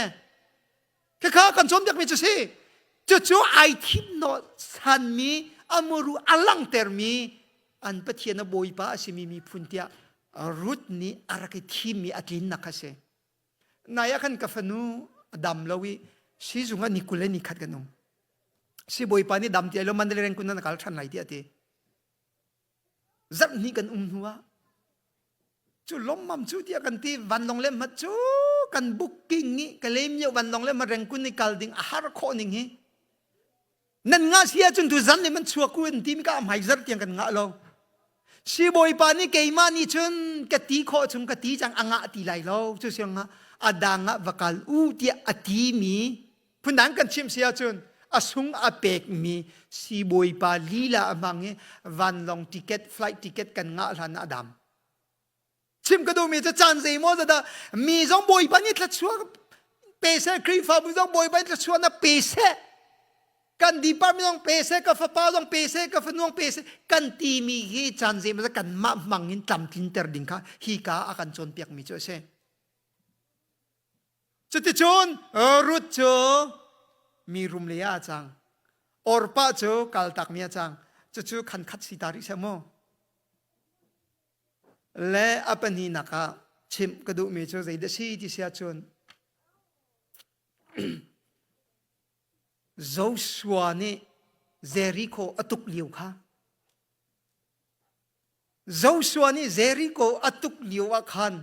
Khakha kan cawnpiakmi cu si. Cucu ai thim hnawh sanmi a muru a langhtermi an Pathian a Bawipa a simi miphun tiah Ruth nih a rak i thimmi a tlinnak kha si. Nai ah khan ka fanu a dam lo i sizung ah ni 20 le ni khat kan um. Sibawipa nih dam ti ai lo Mandalay rengkun na kal ṭhan lai tiah a ti. Zarh hnih kan um hnu ah cu lawmmam cu tiah kan ti vanlawng le mat cu kan booking i ka lem vanlawng le ma rengkun i kal ding a har khawh ning hi nan ngah si ahcun tu zan le man chuak u an ti mi ka hmai zar tiang kan ngah lo sibawipa nih keimah nih cun ka ti khawh chung ka ti cang a ngah ti lai lo cu siang ah a dang ah va kal u tiah a ti mi Phundang kan chimh si ahcun a sung a pekmi siibawipa lila a hmang i vanlawng ticket, flight ticket kan ngah hlan ah a dam. Chim ka duhmi cu caan zeimaw zat ah mi zong Bawipa nih thluachuah pe seh, Khrihfabu zong Bawipa nih thluachuahnak pe seh, kan department zong pe seh, ka fapa zong pe seh, ka fanu zong pe seh, kan timi hi caan zeimaw zat kanmah hmang in tlamtlinter ding kha hi ka a kan cawnpiakmi cu a si. Cuticun Ruth cu mi rum lei ah a cang. Orpah cu kaltakmi a cang. Cucu khan khat si ta rih seh mu. Le a pahnihnak ah chimh ka duhmi cu zeidah si ti si ahcun Joshua nih Jericho a tuk lio kha Joshua nih Jericho a tuk lio ah khan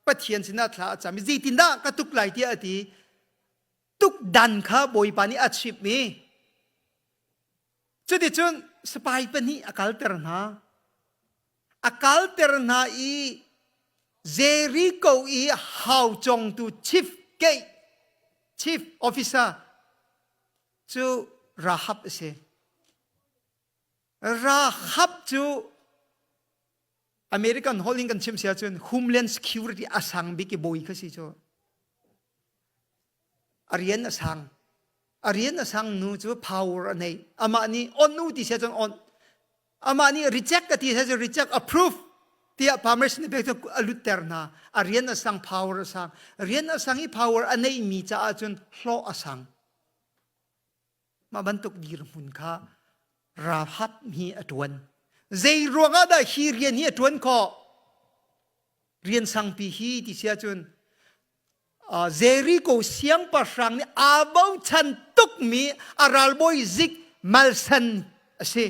Pathian sinah thla a cam i zeitindah ka tuk lai tiah a ti. Tuk dan kha Bawipa nih a chimh i cuticun sipai pahnih a kalter hna. A kalter hna i Jericho i hau congtu chief gate chief officer cu Rahab a si. Rahab cu American holh in kan chim si ahcun Homeland Security a sang bik i bawi kha si cu. A rian a sang. A rian a sang nu cu power a nei. Amah nih on u ti sia cun on. Amah nih reject a ti sia cun reject approve tiah permission pek cu a lutter hna. A rian a sang power a sang. Rian a sang i power a neihmi caah cun hlawh a sang. Mah bantuk dirhmun kha Rahab hi a ṭuan. Zei ruangah dah hi rian hi a ṭuan khawh? Rian sangpi hi ti si ahcun Jericho siangpahrang nih aa bochan tukmi a ralbawi zik Malsan a si.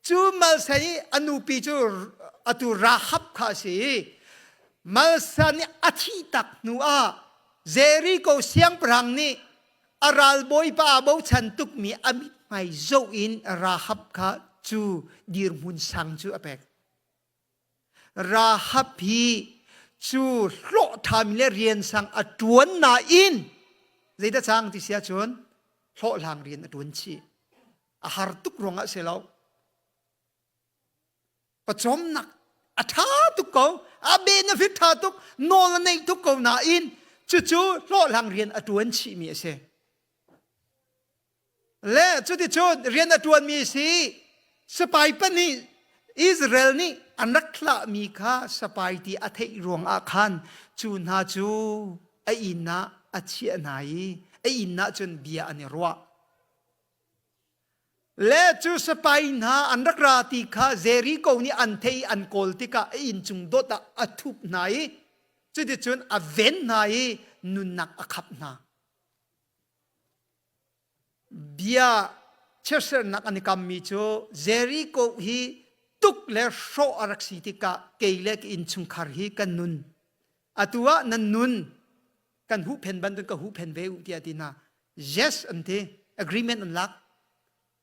Cu Malsan i a nupi cu atu Rahab kha a si i Malsan nih a thih tak hnu ah Jericho siangpahrang nih a ralbawipa aa bochan tukmi a mithmai zoh in Rahab kha cu dirhmun sang cu a pek. Rahab hi cu hlawhthami le rian sang a ṭuan nain zeidah cang ti si ahcun hlawhhlang rian a ṭuan chih. A har tuk ruangah si lo. Pawcawmnak a ṭha tuk ko, a benefit ṭha tuk, nawl a neih tuk ko nain cucu hlawhhlang rian a ṭuan chihmi a si. Le cuticun rian a ṭuanmi si sipai pahnih Israel nih an rak thlahmi kha sipai ti a theih ruangah khan cu hna cu a inn ah a chiah hna i a inn ah cun bia an i ruah. Le cu sipai hna an rak ra ti kha Jericho nih an theih i an kawl tikah a inn cung dot ah a thup hna i cuticun a ven hna i nunnak a khap hna. Bia chiatsernak an i kammi cu Jericho hi tuk le hrawh a rak si tikah kei le ka innchungkhar hi kan nun. Atu ah nan nun kan huhphen bantuk ka huhphen ve u tiah ti hna. Yes an ti. Agreement an lak.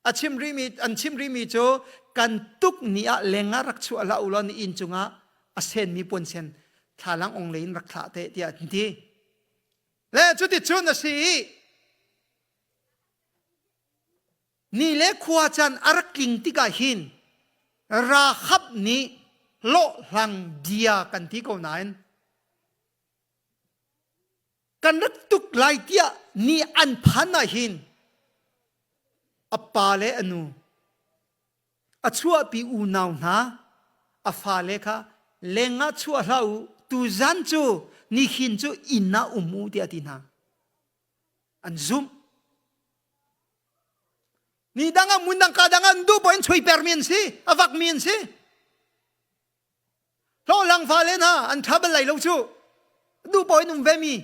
A chim rihmi an chim rihmi cu kan tuk ni ah leng ah rak chuah hlah u law ni inn cungah a senmi puansen thlalang ong lei in rak thlah te tiah an ti. Le cuticun a si i ni le khua caan a rak tling tikah hin Rahab nih hlawhhlang bia kan ti ko nain kan rak tuk lai tiah ni an phan ah hin a pa le a nu A chuahpi unau hna, a fale kha lengah chuah hlah u, tuzan cu nihin cu inn ah um u tiah a ti hna. An zumh. Ni dang ah mun dang ka dang ah an duh in chui permi an si, a vakmi an si. Hlawhlang fale hna an ṭha bal lai lo cu. Duh in um ve mi.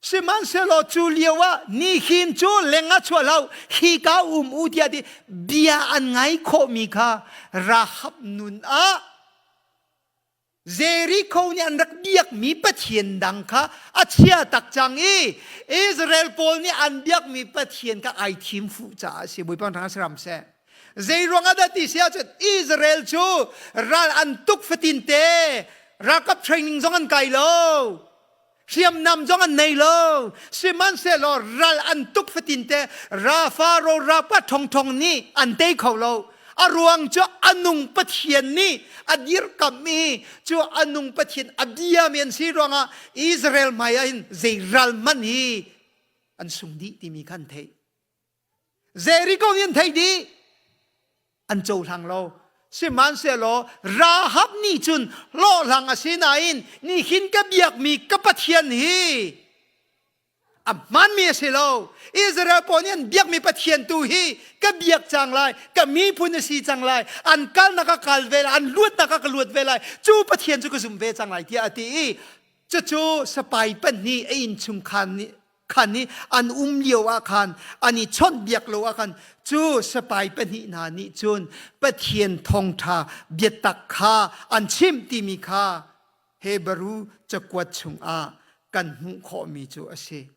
Sihmanhsehlaw cu lio ah nihin cu lengah chuah lo hika um u tiah ti bia an ngai khawhmi kha Rahab nun ah Jericho nih an rak biakmi pathian dang kha a chia tak cang i Israel pawl nih an biakmi pathian kha ai thim fuh caah a si. Bawipa thang si ram seh. Zei ruang ah dah ti si ahcun Israel cu ral an tuk fatin te ralkap training zong an kai lo. Hriamnam zong an nei lo. Sihmanhsehlaw ral an tuk fatin te Rafa ro rapa ṭhongṭhong nih an tei kho lo. A ruang cu a nung Pathian nih a dirkamh i cu a nung Pathian a biami an si ruangah Israel hmai ah hin zei ral hmanh hi an sung dih timi kha an theih. Jericho nih an theih dih. An cohlang lo. Sihmanhsehlaw Rahab nih cun hlawhhlang a si nain nihin ka biakmi ka Pathian hi a hmaanmi a si lo. Israel pawl nih an biakmi Pathian tu hi ka biak cang lai, ka miphun a si cang lai, an kalnak ka kal ve lai, an luatnak ah ka luat ve lai, cu Pathian cu ka zum ve cang lai tiah a ti i cucu sipai pahnih a innchungkhar nih khan i an um lio ah khan an i chawnhbiak lo ah khan cu sipai pahnih hna nih cun Pathian thawngṭha biatak kha an chimh timi kha Hebrew cakuat chungah kan hmuh khawhmi cu a si.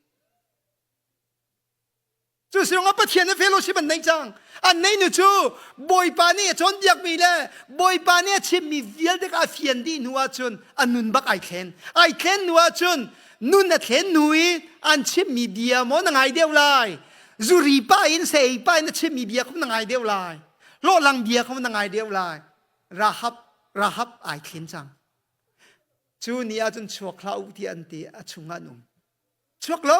Cu sirong ah Pathian nih fellowship an nei cang. An nei nu cu Bawipa nih a cawnpiakmi le Bawipa nih a chimmi vialte kha a fian dih hnu ahcun a nun bak ai thlen. Ai thlen hnu ahcun nun a thlen hnu i an chimmi bia maw na ngai deuh lai. Zuri pa in sei pa in a chimmi bia kha na ngai deuh lai. Hlawhlang bia kha na ngai deuh lai. Rahab Rahab ai thlen cang. Cu ni ahcun chuak hlah u ti an ti a chungah an um. Chuak lo.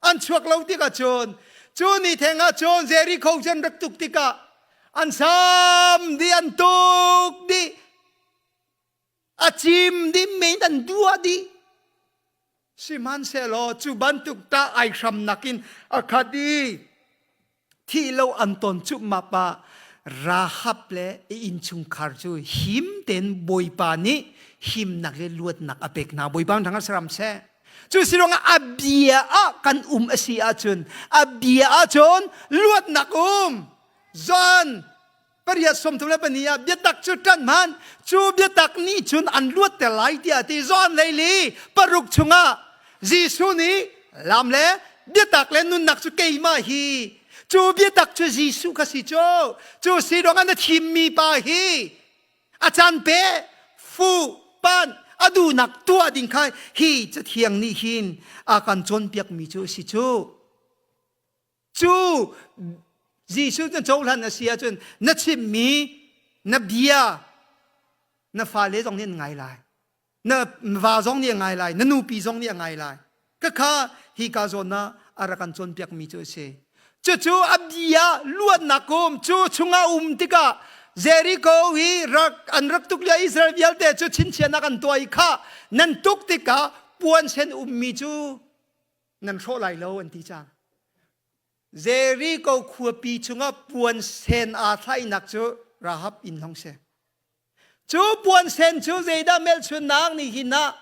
An chuak lo tikah cun cu ni theng ah cun Jericho cu an rak tuk tikah an sam dih an tuk dih a cim dih men an duah dih sihmanhsehlaw cu bantuk ta ai hram nakin a khat i thih lo an ton cupmap ah Rahab le a innchungkhar cu him tein Bawipa nih himnak le luatnak a pek hna. Bawipa thang saram seh. Cu si ruangah a bia ah kan um a si ahcun a bia ahcun luatnak um. John pariat 34 ah biatak cu ṭan hmanh cu biatak nih cun an luatter lai tiah a ti John leili paruk chungah Jesuh nih lam le biatak le nunnak cu keimah hi cu biatak cu Jesuh kha si cu cu si ruangah na thimmi pa hi a caan pe fu pan a duhnak tuah ding kha hi cathiang nih hin a kan cawnpiakmi cu a si cu Cu Jesuh na cohlan a si ahcun na chimmi na bia na fale zong nih an ngai lai. Na va zong nih a ngai lai. Na nupi zong nih a ngai lai. Khakha hi ka zawn ah a rak kan cawnpiakmi cu a si. Cucu a bia luatnak um cu chungah um tikah Jericho hi rak an rak tuk lio Israel vialte cu chinchiahnak an tuah i kha nan tuk tikah puan sen ummi cu nan hrawh lai lo an ti cang. Jericho khuapi chungah puan sen aa thlainak cu Rahab inn lawng si. Cu puan sen cu zeidah melchunnak nih hin ah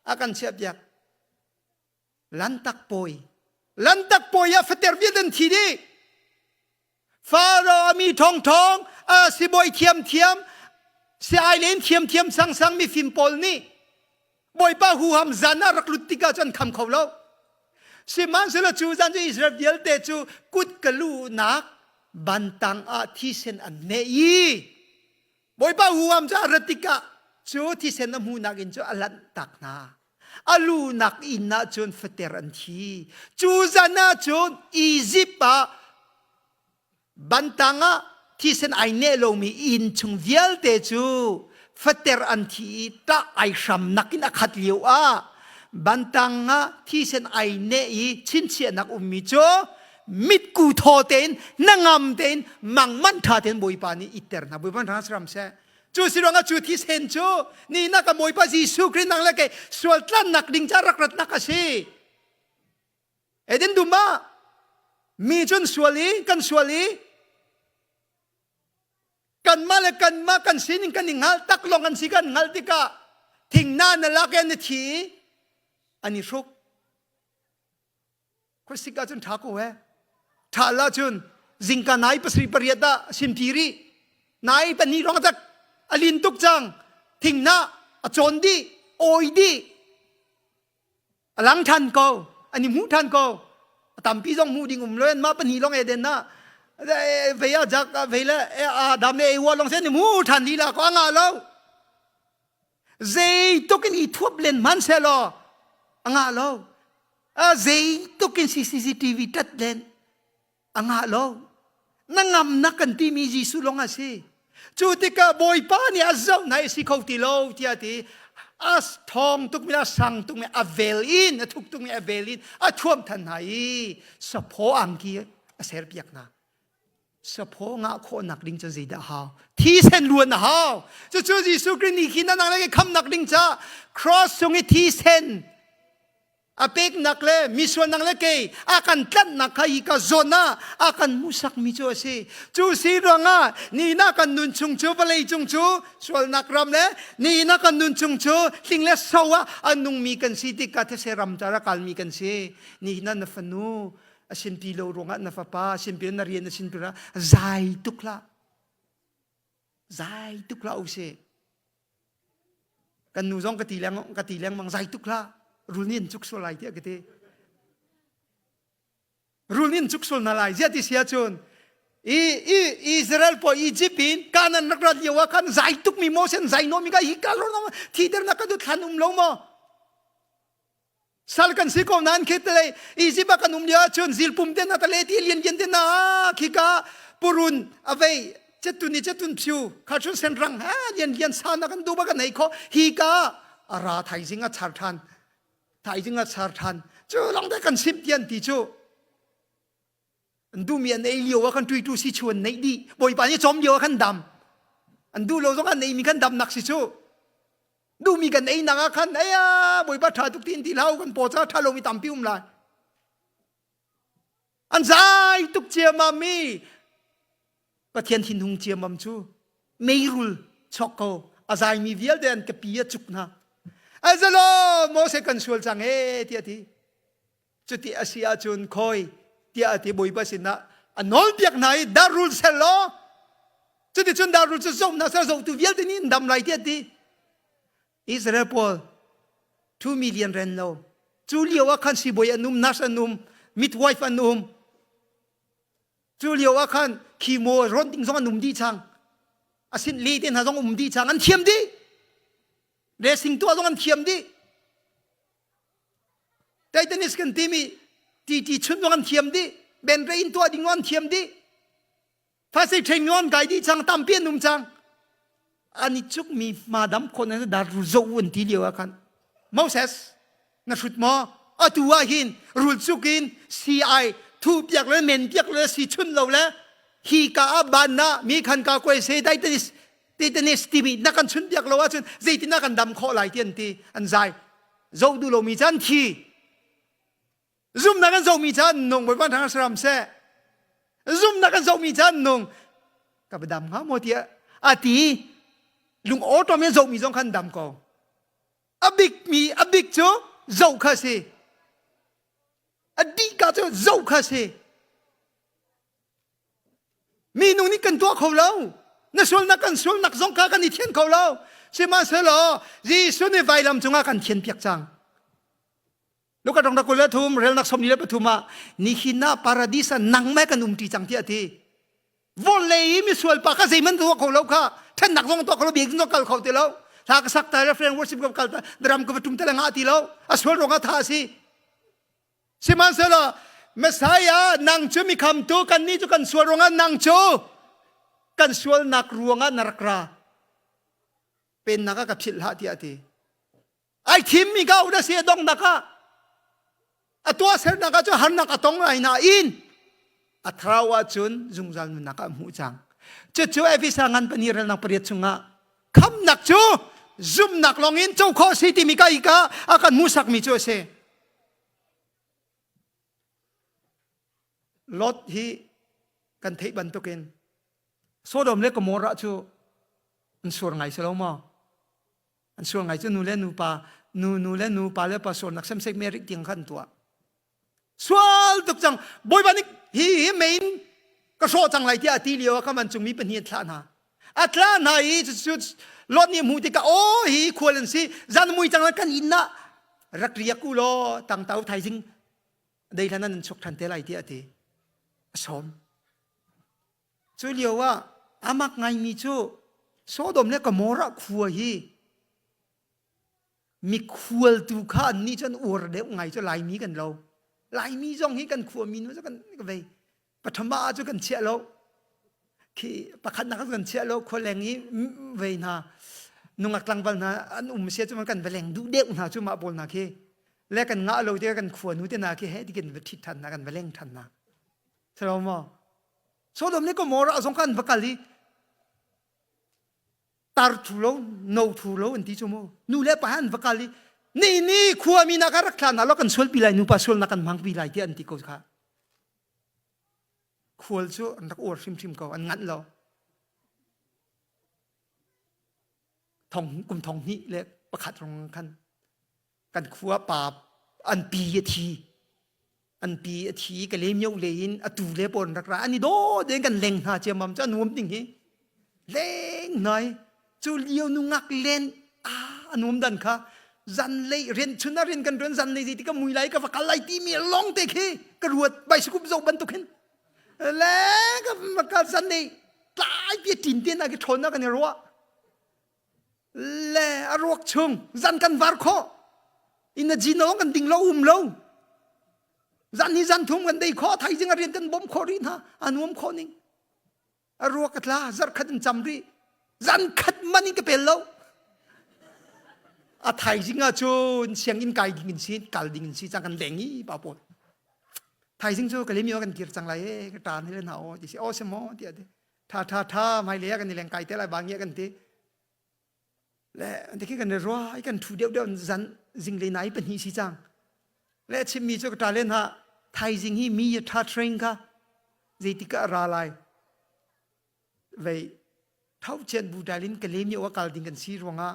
a kan chiahpiak. Lantak pawi. Lantak pawi ah fater vialte an thi dih. Faro a mi ṭhawngṭhawng, a sibawi thiamthiam, si-ai len thiamthiam sangsang mifim pawl nih Bawipa huham zan ah rak lut tikah cun kham kho lo. Sihmanhsehlaw cu zan cu Israel vialte cu kut ka luhnak bantang ah thisen an neh i Bawipa huham cu a rat tikah cu thisen a hmuhnak in cu a lanh tak hna. A luhnak inn ah cun fater an thi. Cu zan ah cun Izipt ah Bantang ah thisen ai neh lomi inn chung vialte cu fater an thi i ṭah ai hram nakin a khat lio ah bantang ah thisen ai neh i chinchiahnak ummi cu mitku thaw tein hnangam tein mangmanh ṭha tein Bawipa nih itter hna. Bawipa hna ram seh. Cu si ruangah cu thisen cu ni na ka Bawipa Jesuh Khrih nang le kei sual tlannak ding ca rak ratnak a si. Eden dum ah mi cun sual i kan sual i kanmah le kanmah kan sining kan i hngal tak lawng an si kan hngalh tikah thingna na lak i an i thi i an i hruk khuasik ahcun ṭha ko he ṭha la cun zingka nai pasarih pariat ah sinpi rih nai pahnih lawng tak a lin tuk cang thingna a cawn dih awi dih A lang ṭhan ko. An i hmuh ṭhan ko. A tampi zong hmuh ding um lo mah pahnih lawng Eden ah vei ah jak vei le Adam le Ewa lawng sen i hmu ṭhan lila ko a ngah lo. Zeituk in i thuap len hmanh sehlaw a ngah lo. Zeituk in CCTV ṭat len a ngah lo na ngamnak kan timi Jesuh lawng a si cu tikah Bawipa nih a zoh hna i si kho ti lo tiah ti a thawng tukmi a sang tukmi a vel in a thuk tukmi a vel in a thuam than hna i saphaw angki a serpiak hna saphaw ngah khawhnak ding cu zeidah hau thisen luan a hau cucu Jesuh Khrih nih khi na nang le khamnak ding ca cross cung i thisen A peknak le misualnak le kei a kan tlanhnak kha hi ka zawn ah a kan hmuhsakmi cu a si. Cu si ruangah nihin ah kan nun chung cu vawlei cung cu sualnak ram le nihin ah kan nun chung cu hling le so ah a nungmi kan si tikah these ram car a kalmi kan si. Nihin ah na fanu a sinpi lo ruangah na fapa a sinpi na rian a sinpi ruangah zai tuk hlah. Zai tuk hlah usih. Kan nu zong ka ti leng ka ti lengmang zai tuk hlah rul nih an cuk sual lai tiah ka ti. Rul nih an cuk sual hna lai ziah ti si ahcun i i Israel pawl Egypt in Canaan rak rat lio ah khan zai tuk mi Moses zai nawmi ka hi ka lo thi ter na ka du thlan um lo maw? Sal kan si ko nain khi te Egypt ah kan um lio ahcun zilpum te na tale ti lian lian te na khika purun avei chetun i chetun phiu khachun sen rang ha lian lian sa na kan du ba kan ei kho hi ka ara thaizing a char than thaizing a char than cu long te kan sim tian ti cu an duhmi an ei lio ah kan tuitu si chu an neih dih bawipa nih cawm lio ah kan dam an duh lo zong an eimi kan damnak si cu duhmi kan ei nak ah khan aya bawipa ṭha tuk tin ti hlau kan paw ca ṭha lomi tampi um lai an zai tuk ciamam mi pathian thinhung ciamam cu meirul chok ko a zaimi vialte an kapi a cuk hna azalo Moses kan sual cang e tiah ti Cuti a si ahcun khawi tiah a ti Bawipa sinah a nawlpiak hna i darrul ser law cuticun darrul cu zoh hna seh zohtu vialte nih an dam lai tiah a ti. Israel pawl 2 million ren lo cu lio ah khan sibawi an um nurse an um midwife an um cu lio ah khan chemo ron ding zong an um dih cang asin le te hna zong um dih cang an thiam dih dressing tuah zong an thiam dih Titanis kan timi TT chun zong an thiam dih benre in tuah ding an thiam dih Phasi training an kai dih cang tampi an um cang an i cuk mi madam khon an dar ru zo an ti lio ah khan Moses na hrut maw atu ah hin rul cuk in CI thu piak le men piak le si chun lo le hi ka ah ban na mi khan ka koi se Titanis Titanis timi na kan chun piak lo ahcun zeitin na kan dam khawh lai ti an ti an zai zoh duh lomi caan thi zumnak kan zohmi caan nung bawipa thang saram seh zumnak kan zohmi caan nung ka dam hnga maw tiah a ti lung awṭawm in zohmi zong khan dam ko a bik mi a bik cu zoh kha si a dih ka cu zoh kha si Minung nih kan tuah kho lo. Na sualnak kan sualnak zong kha kan i thian kho lo. Sihmanhsehlaw Jesuh nih vailam cungah kan thian piak cang. Luka rong 23 relnak 43 ah nihin ah paradis ah nangmah kan umṭi cang tiah a ti. Vawlei i misual pa kha zeihmanh tuah kho lo kha ṭhennak zong tuah kho lo biakinn zong kal kho ti lo. Hla ka sak ta le friend worship ka kal ta drum ka va tum te le ngah ti lo. A sual ruangah tha a si. Sihmanhsehlaw Messiah nang cu mikhamtu kannih cu kan sual ruangah nang cu kan sualnak ruangah na rak ra pennak ah ka philh hlah tiah a ti. Ai thimmi ka u na si a donghnak ah a tuahsernak ah cun harnak a tong lai nain a thlarau ah cun zungzal nunnak ah a hmuh cang. Cucu Efesa ngan pahnih relnak pariat chungah khamnak cu zumhnak lawngin co khawh a si timi ka i ka a kan hmuhsakmi cu a si. Lot hi kan theih bantukin Sodom le Gomorrah cu an sur ngai si lo maw? An sur ngai cu nu le nupa nu nu le nu pa le pa sualnak semsek merik tiang khan tuah. Sual tuk cang Bawipa nih hi hi mein ka hrawh cang lai tiah a ti lio ah kha vancungmi pahnih an thlah hna. A tla hna i cucu Lot nih hmuh tikah aw hi khual an si zan mui cang kan inn ah rak riak u law tangtau thaizing dei hlan nan chuk than te lai tiah a ti a sawm cu lio ah amak ngaimi cu Sodom le Gomorrah khua hi mikhual tu kha an nih cun uar deuh ngai cu Laimi kan lo Laimi zong hi kan khuami nu cu kan vei pathama cu kan chiah lo khi pakhatnak kan chiah lo khualeng i vei hna nungak tlangval hna an um sia cu kan va leng duh deuh hna cu mah pawl hna khi le kan ngah lo te kan khua nu te hna khi he ti kan va ṭhit ṭhan hna kan va leng ṭhan hna selo maw Sodom le Gomorrah zong kan va kal i tar thu lo no thu lo an ti cu mu nu le pa an va kal i ni ni khua mi na ka rak thla na lo kan sual pi lai nupa sual na kan hmang pi lai ti an ti ko kha khual cu an rak uar hrimhrim ko an nganh lo thong kum thong hnih le pakhat rong khan kan khua pa an pi a thi an pi a thi ka le mio le in a tu le pawn rak ra an i daw den kan leng hna ciamam cu a nuam ding hi leng nai cu lio nu ngak len a a nuam dan kha zan lei rian chun a rian kan rian zan lei ti ka mui lai ka va kal lai ti mi long te khi ka ruat bicycle zo bantuk hin le ka va kal zan lei tlai pi tin te na ki thon na kan i ruah le a ruak chung zan kan var khawh. In a jin awng kan ding lo um lo. Zan hi zan thum kan dei kho thaizing a rian kan bawm kho rih hna a nuam kho ning. A ruak a tla zarh khat in cam rih. Zan khat man in ka pel lo. A thaizing ah cun sianginn kai ding in si kal ding in si cang kan leng i pa pawl. Thaizing cu ka lemi kan kir cang lai e ka tan hi le na aw ti si aw si maw tiah ti. Tha tha tha mai le kan i leng kai te lai ba ngia kan ti. Le ti khi kan i rua i kan thu deuh deuh zan zinglei nai pahnih si cang. Le chimmi cu ka ṭa len ha thaizing hi mi tha train kha zeitik ah ra lai vei thau chian bu dal in ka lem wa kal ding kan si ruangah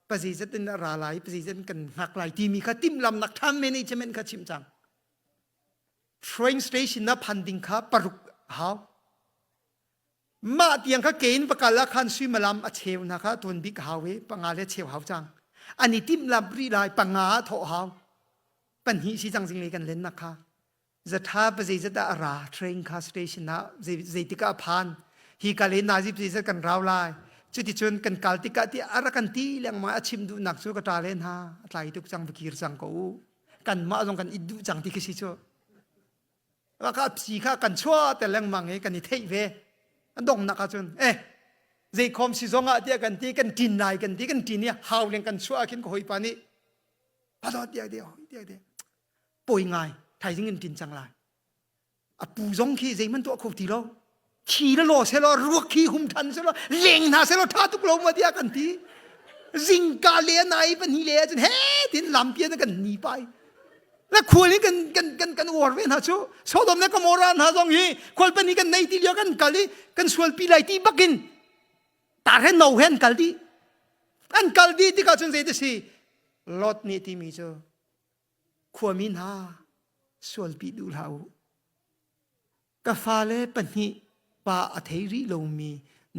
pazeizat in ra lai pazeizat in kan hngak lai timi kha timhlamnak ṭha management kha chim cang. Train station na phan ding kha paruk hau. Mah tiang kha ke in va kal ah khan suimilam a cheu hna kha tuan bik hau i panga le cheu hau cang. An i timhlamh rih lai panga ah thawh hau. Pahnih si cang zinglei kan lennak kha. Zatha pazeizat ah a ra train kha station ah zeitik ah a phan. Hi ka le nazi pazeizat kan rau lai. Cuticun kan kal tikah ti a rak kan ti lengmang a chim duhnak cu ka ṭa len ha a tlai tuk cang va kir cang ko u. Kanmah zong kan i duh cang ti khi si cu. Ka psi kha kan chuah te lengmang i kan i theih ve. An donghnak ah cun eh zeikhom si zong ah tiah kan ti kan ṭin lai kan ti kan ṭin i hau leng kan chuah ah khin ka hawipa nih pado tiah ti tiah ti poi ngai thaizing in ṭin cang lai. A pu zong khi zeihmanh tuah kho ti lo. Thi le law selaw ruak khi hum than selaw leng hna selaw tha tuk lo ma tiah kan ti. Zingka le nai pahnih le cun he tin lampi an kan ni pai. Na khual hi kan kan kan kan uar ve hna cu Sodom le Gomorrah hna zong hi khual pahnih kan nei ti lio kan kal i kan sual pi lai ti bakin tar he no he an kal dih. An kal dih tikah cun zei ti si Lot nih timi cu khuami hna sualpi duh hlah u. Ka fale pahnih pa a thei rih lomi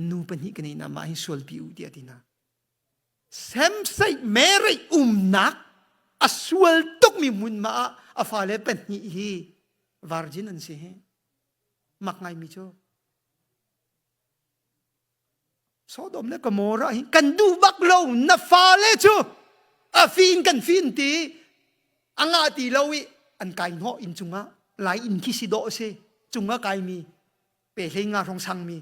nu pahnih ka nei na mah hi sualpi u tiah ti hna. Semseih mereih umnak a sual tukmi hmunhma ah a fale pahnih hi virgin an si hi. Mak ngaimi cu. Sodom le Gomorrah hi kan duh bak lo na fale cu a fin kan fin ti a ngah ti lo i an kai hnawh inn cungah lai inn khi si dawh si cungah kaimi pe hlei nga hrawng sangmi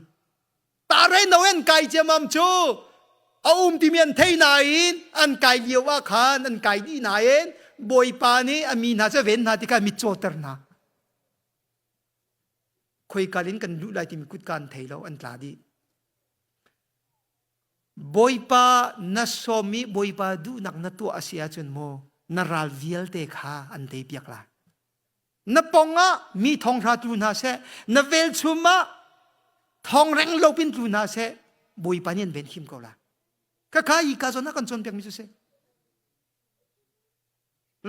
ta re no an kai ciamam cu a um timi an thei nain an kai lio ah khan an kai dih nain bawipa nih a mi hna cu ven hna tikah mit cawter hna khoikal in kan luh lai timi kutka an thei lo an tla dih Bawipa na sawm i Bawipa duhnak na tuah a si ahcun maw na ral vialte kha an teipiak lai na pong ah mi thonghra tlu hna seh na velchum ah thong reng lo pin tlu hna seh Bawipa nih an ven him ko lai khakha hi ka zawn ah kan cawnpiak mi cu si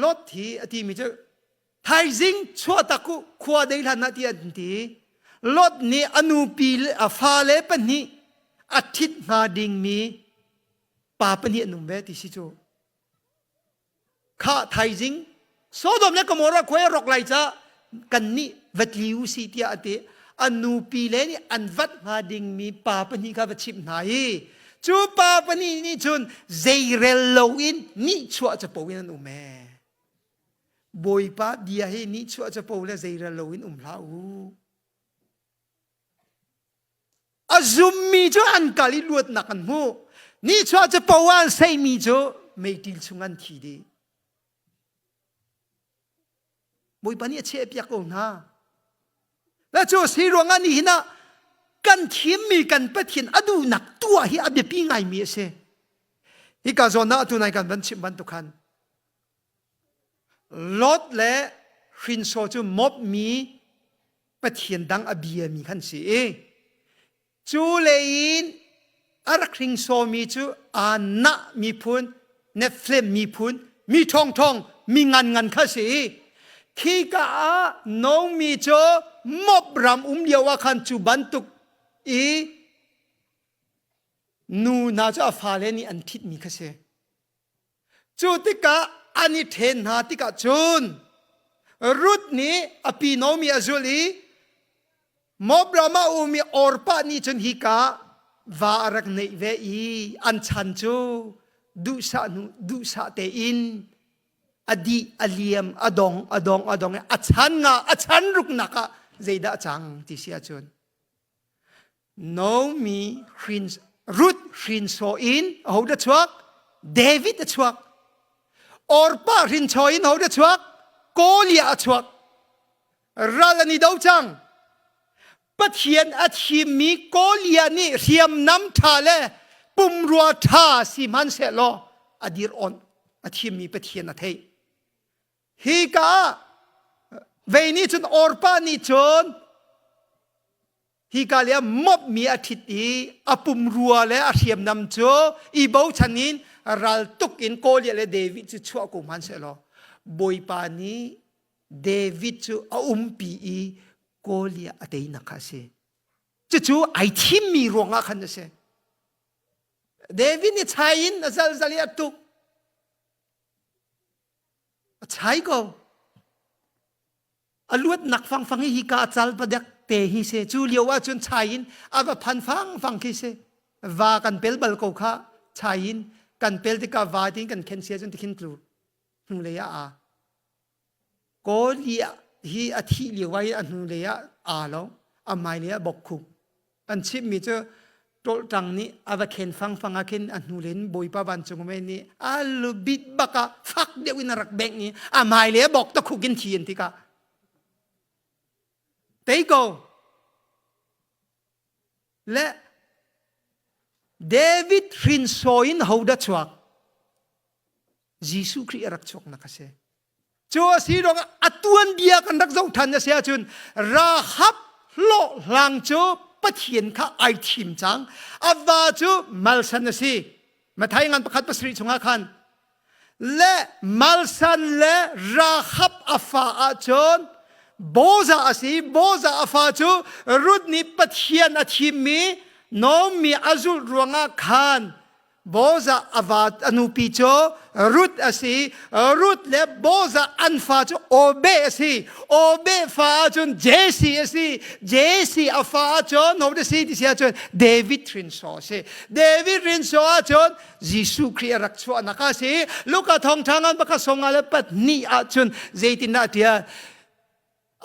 Lot hi a timi cu thaizing chuahtak u khua dei hlan ah ti an ti Lot nih a nupi le a fale pahnih a ṭhit hnga dingmi pa pahnih an um ve ti si cu Khah thaizing Sodom le Gomorrah khua rawk lai ca kan nih va tli u si tiah a ti. An nupi le nih an vat hnga dingmi pa pahnih kha va chimh hna i cu pa pahnih nih cun zeirel loin nihchuah capo in an um ee. Bawipa bia hi nihchuah capo le zeirel loin um hlah u. A zummi cu an kal i luatnak an hmu. Nihchuah capo ah an seimi cu meiṭil chung an thi dih. Bawipa nih a chehpiak ko hna. Le cu si ruangah nihin ah kan thimmi kan Pathian a duhnak tuah hi a biapi ngaimi a si. Hika zawn ah atu nai kan van chimh bantuk khan Lot le hrinso cu mopmi pathian dang a biami khan si i cu lei in a rak hringsomi cu aa nah miphun Nephilim miphun mi ṭhawngṭhawng mi nganngan kha si i khika ah Naomi cu Moab ram um lio ah khan cu bantuk i nu hna cu a fale nih an ṭhitmi kha si. Cu tikah an i ṭhen hna tikah cun Ruth nih a pi Naomi a zulh i Moab ram ah um i Orpah nih cun hika va a rak neih ve i an chan cu duhsah hnu duhsah tein. A dih, a liam, a dong, a dong, a dong i a chan nga, a chan ruknak ah zeidah a cang ti si ahcun Naomi hrin Ruth hrinsaw in aho dah chuak? David a chuak. Orpah hrinchaw in aho dah chuak? Goliath a chuak. Ral an i do cang. Pathian a thimmi Goliath nih hriamnam ṭha le pumrua ṭha si hmanhsehlaw a dir awnh a thimmi Pathian a theih. Hi ka ah vei nih cun Orpah nih cun Hika le mawpmi a ṭhit i a pumrua le a hriamnam cu i bochan in raltuk in Goliath le David cu chuah ko hmanhsehlaw Bawipa nih David cu a umpi i Goliath a teinak kha a si. Cucu ai thimmi ruangah khan a si. David nih chai in a zalzal i a tuk. A chai ko. A luatnak fangfang hi hika a cal padek te hi se cu lio ah cun chai in a va phan fangfang khi si va kan pel bal ko kha chai in kan pel tikah va tin kan khen sia cun tikhin tlu hnulei ah a Goliath hi a thih lio ah a hnulei ah aa lo a hmailei ah bok khuk An chimhmi cu ṭawlṭang nih a va khen fangfang ah khin a hnulei in Bawipa vancung mei nih a lubit bak ah fak deuh in a rak bengh i a hmailei a bawk takhuk in thi an tikah tei ko le David hrinsaw in hodah chuak Jesuh Khrih a rak chuaknak a si. Cu a si ruangah a tuanbia kan rak zoh ṭhan a si ahcun Rahab hlawhhlang cu Pathian kha ai thim cang. A va cu Malsan a si. Matthai ngan pakhat pasarih chungah khan le Malsan le Rahab a fa ahcun Boza a si. Boza a fa cu Ruth nih Pathian a thimmi Naomi a zulh ruangah khan Boza a va a nupi cu Ruth a si. Ruth le Boza an fa cu Obe a si. Obe fa ahcun Jesse a si. Jesse a fa ahcun ho a si ti si ahcun David hrinsor a si. David hrinsor ahcun Jesuh Khrih a rak chuahnak a si. Luka thawngṭha ngan pakhat songa le pahnih ahcun zeitindah tiah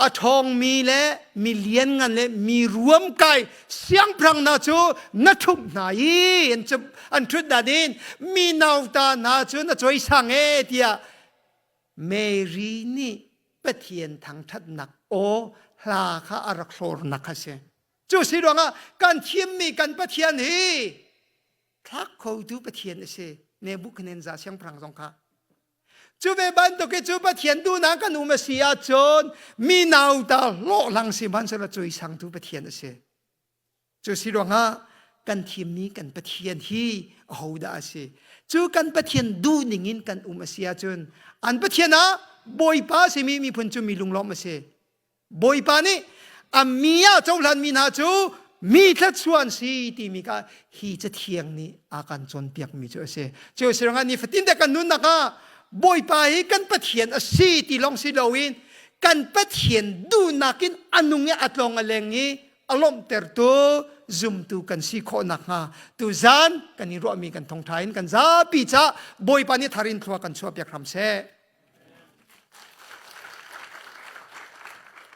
A ṭhawngmi le mi lianngan le mi ruamkai siangpahrang hna cu na ṭhumh hna i an, an ṭhut dan in mi nauta hna cu na cawisang e tiah Mary nih Pathian thangṭhatnak aw hla kha a rak hlawrnak kha si. Cu si ruangah kan thimmi kan Pathian hi thlak khotu Pathian a si. Nebuchadnezzar siangpahrang zong kha Cu ve bantuk i cu Pathian duhnak kan um a si ahcun mi nauta hlawhhlang si hmanhsehlaw cuisangtu Pathian a si. Cu si ruangah kan thimmi kan Pathian hi ahodah a si? Cu kan Pathian duhning in kan um a si ahcun an Pathian ah Bawipa a simi miphun cu mi lunglawm a si. Bawipa nih a mi ah cohlanmi hna cu mi thluachuah an si timi kha hi cathiang nih a kan cawnpiakmi cu a si. Cu si ruangah nifatin te kan nunnak ah Bawipa hi kan Pathian a si ti lawng si loin kan Pathian duhnak in a nung i a tlawng a leng i a lawmhtertu zumtu kan si khawh nakhnga tuzan kan i ruahmi kan thawngṭha in kan zapi ca Bawipa nih thar in thlua kan chuahpiak hram seh.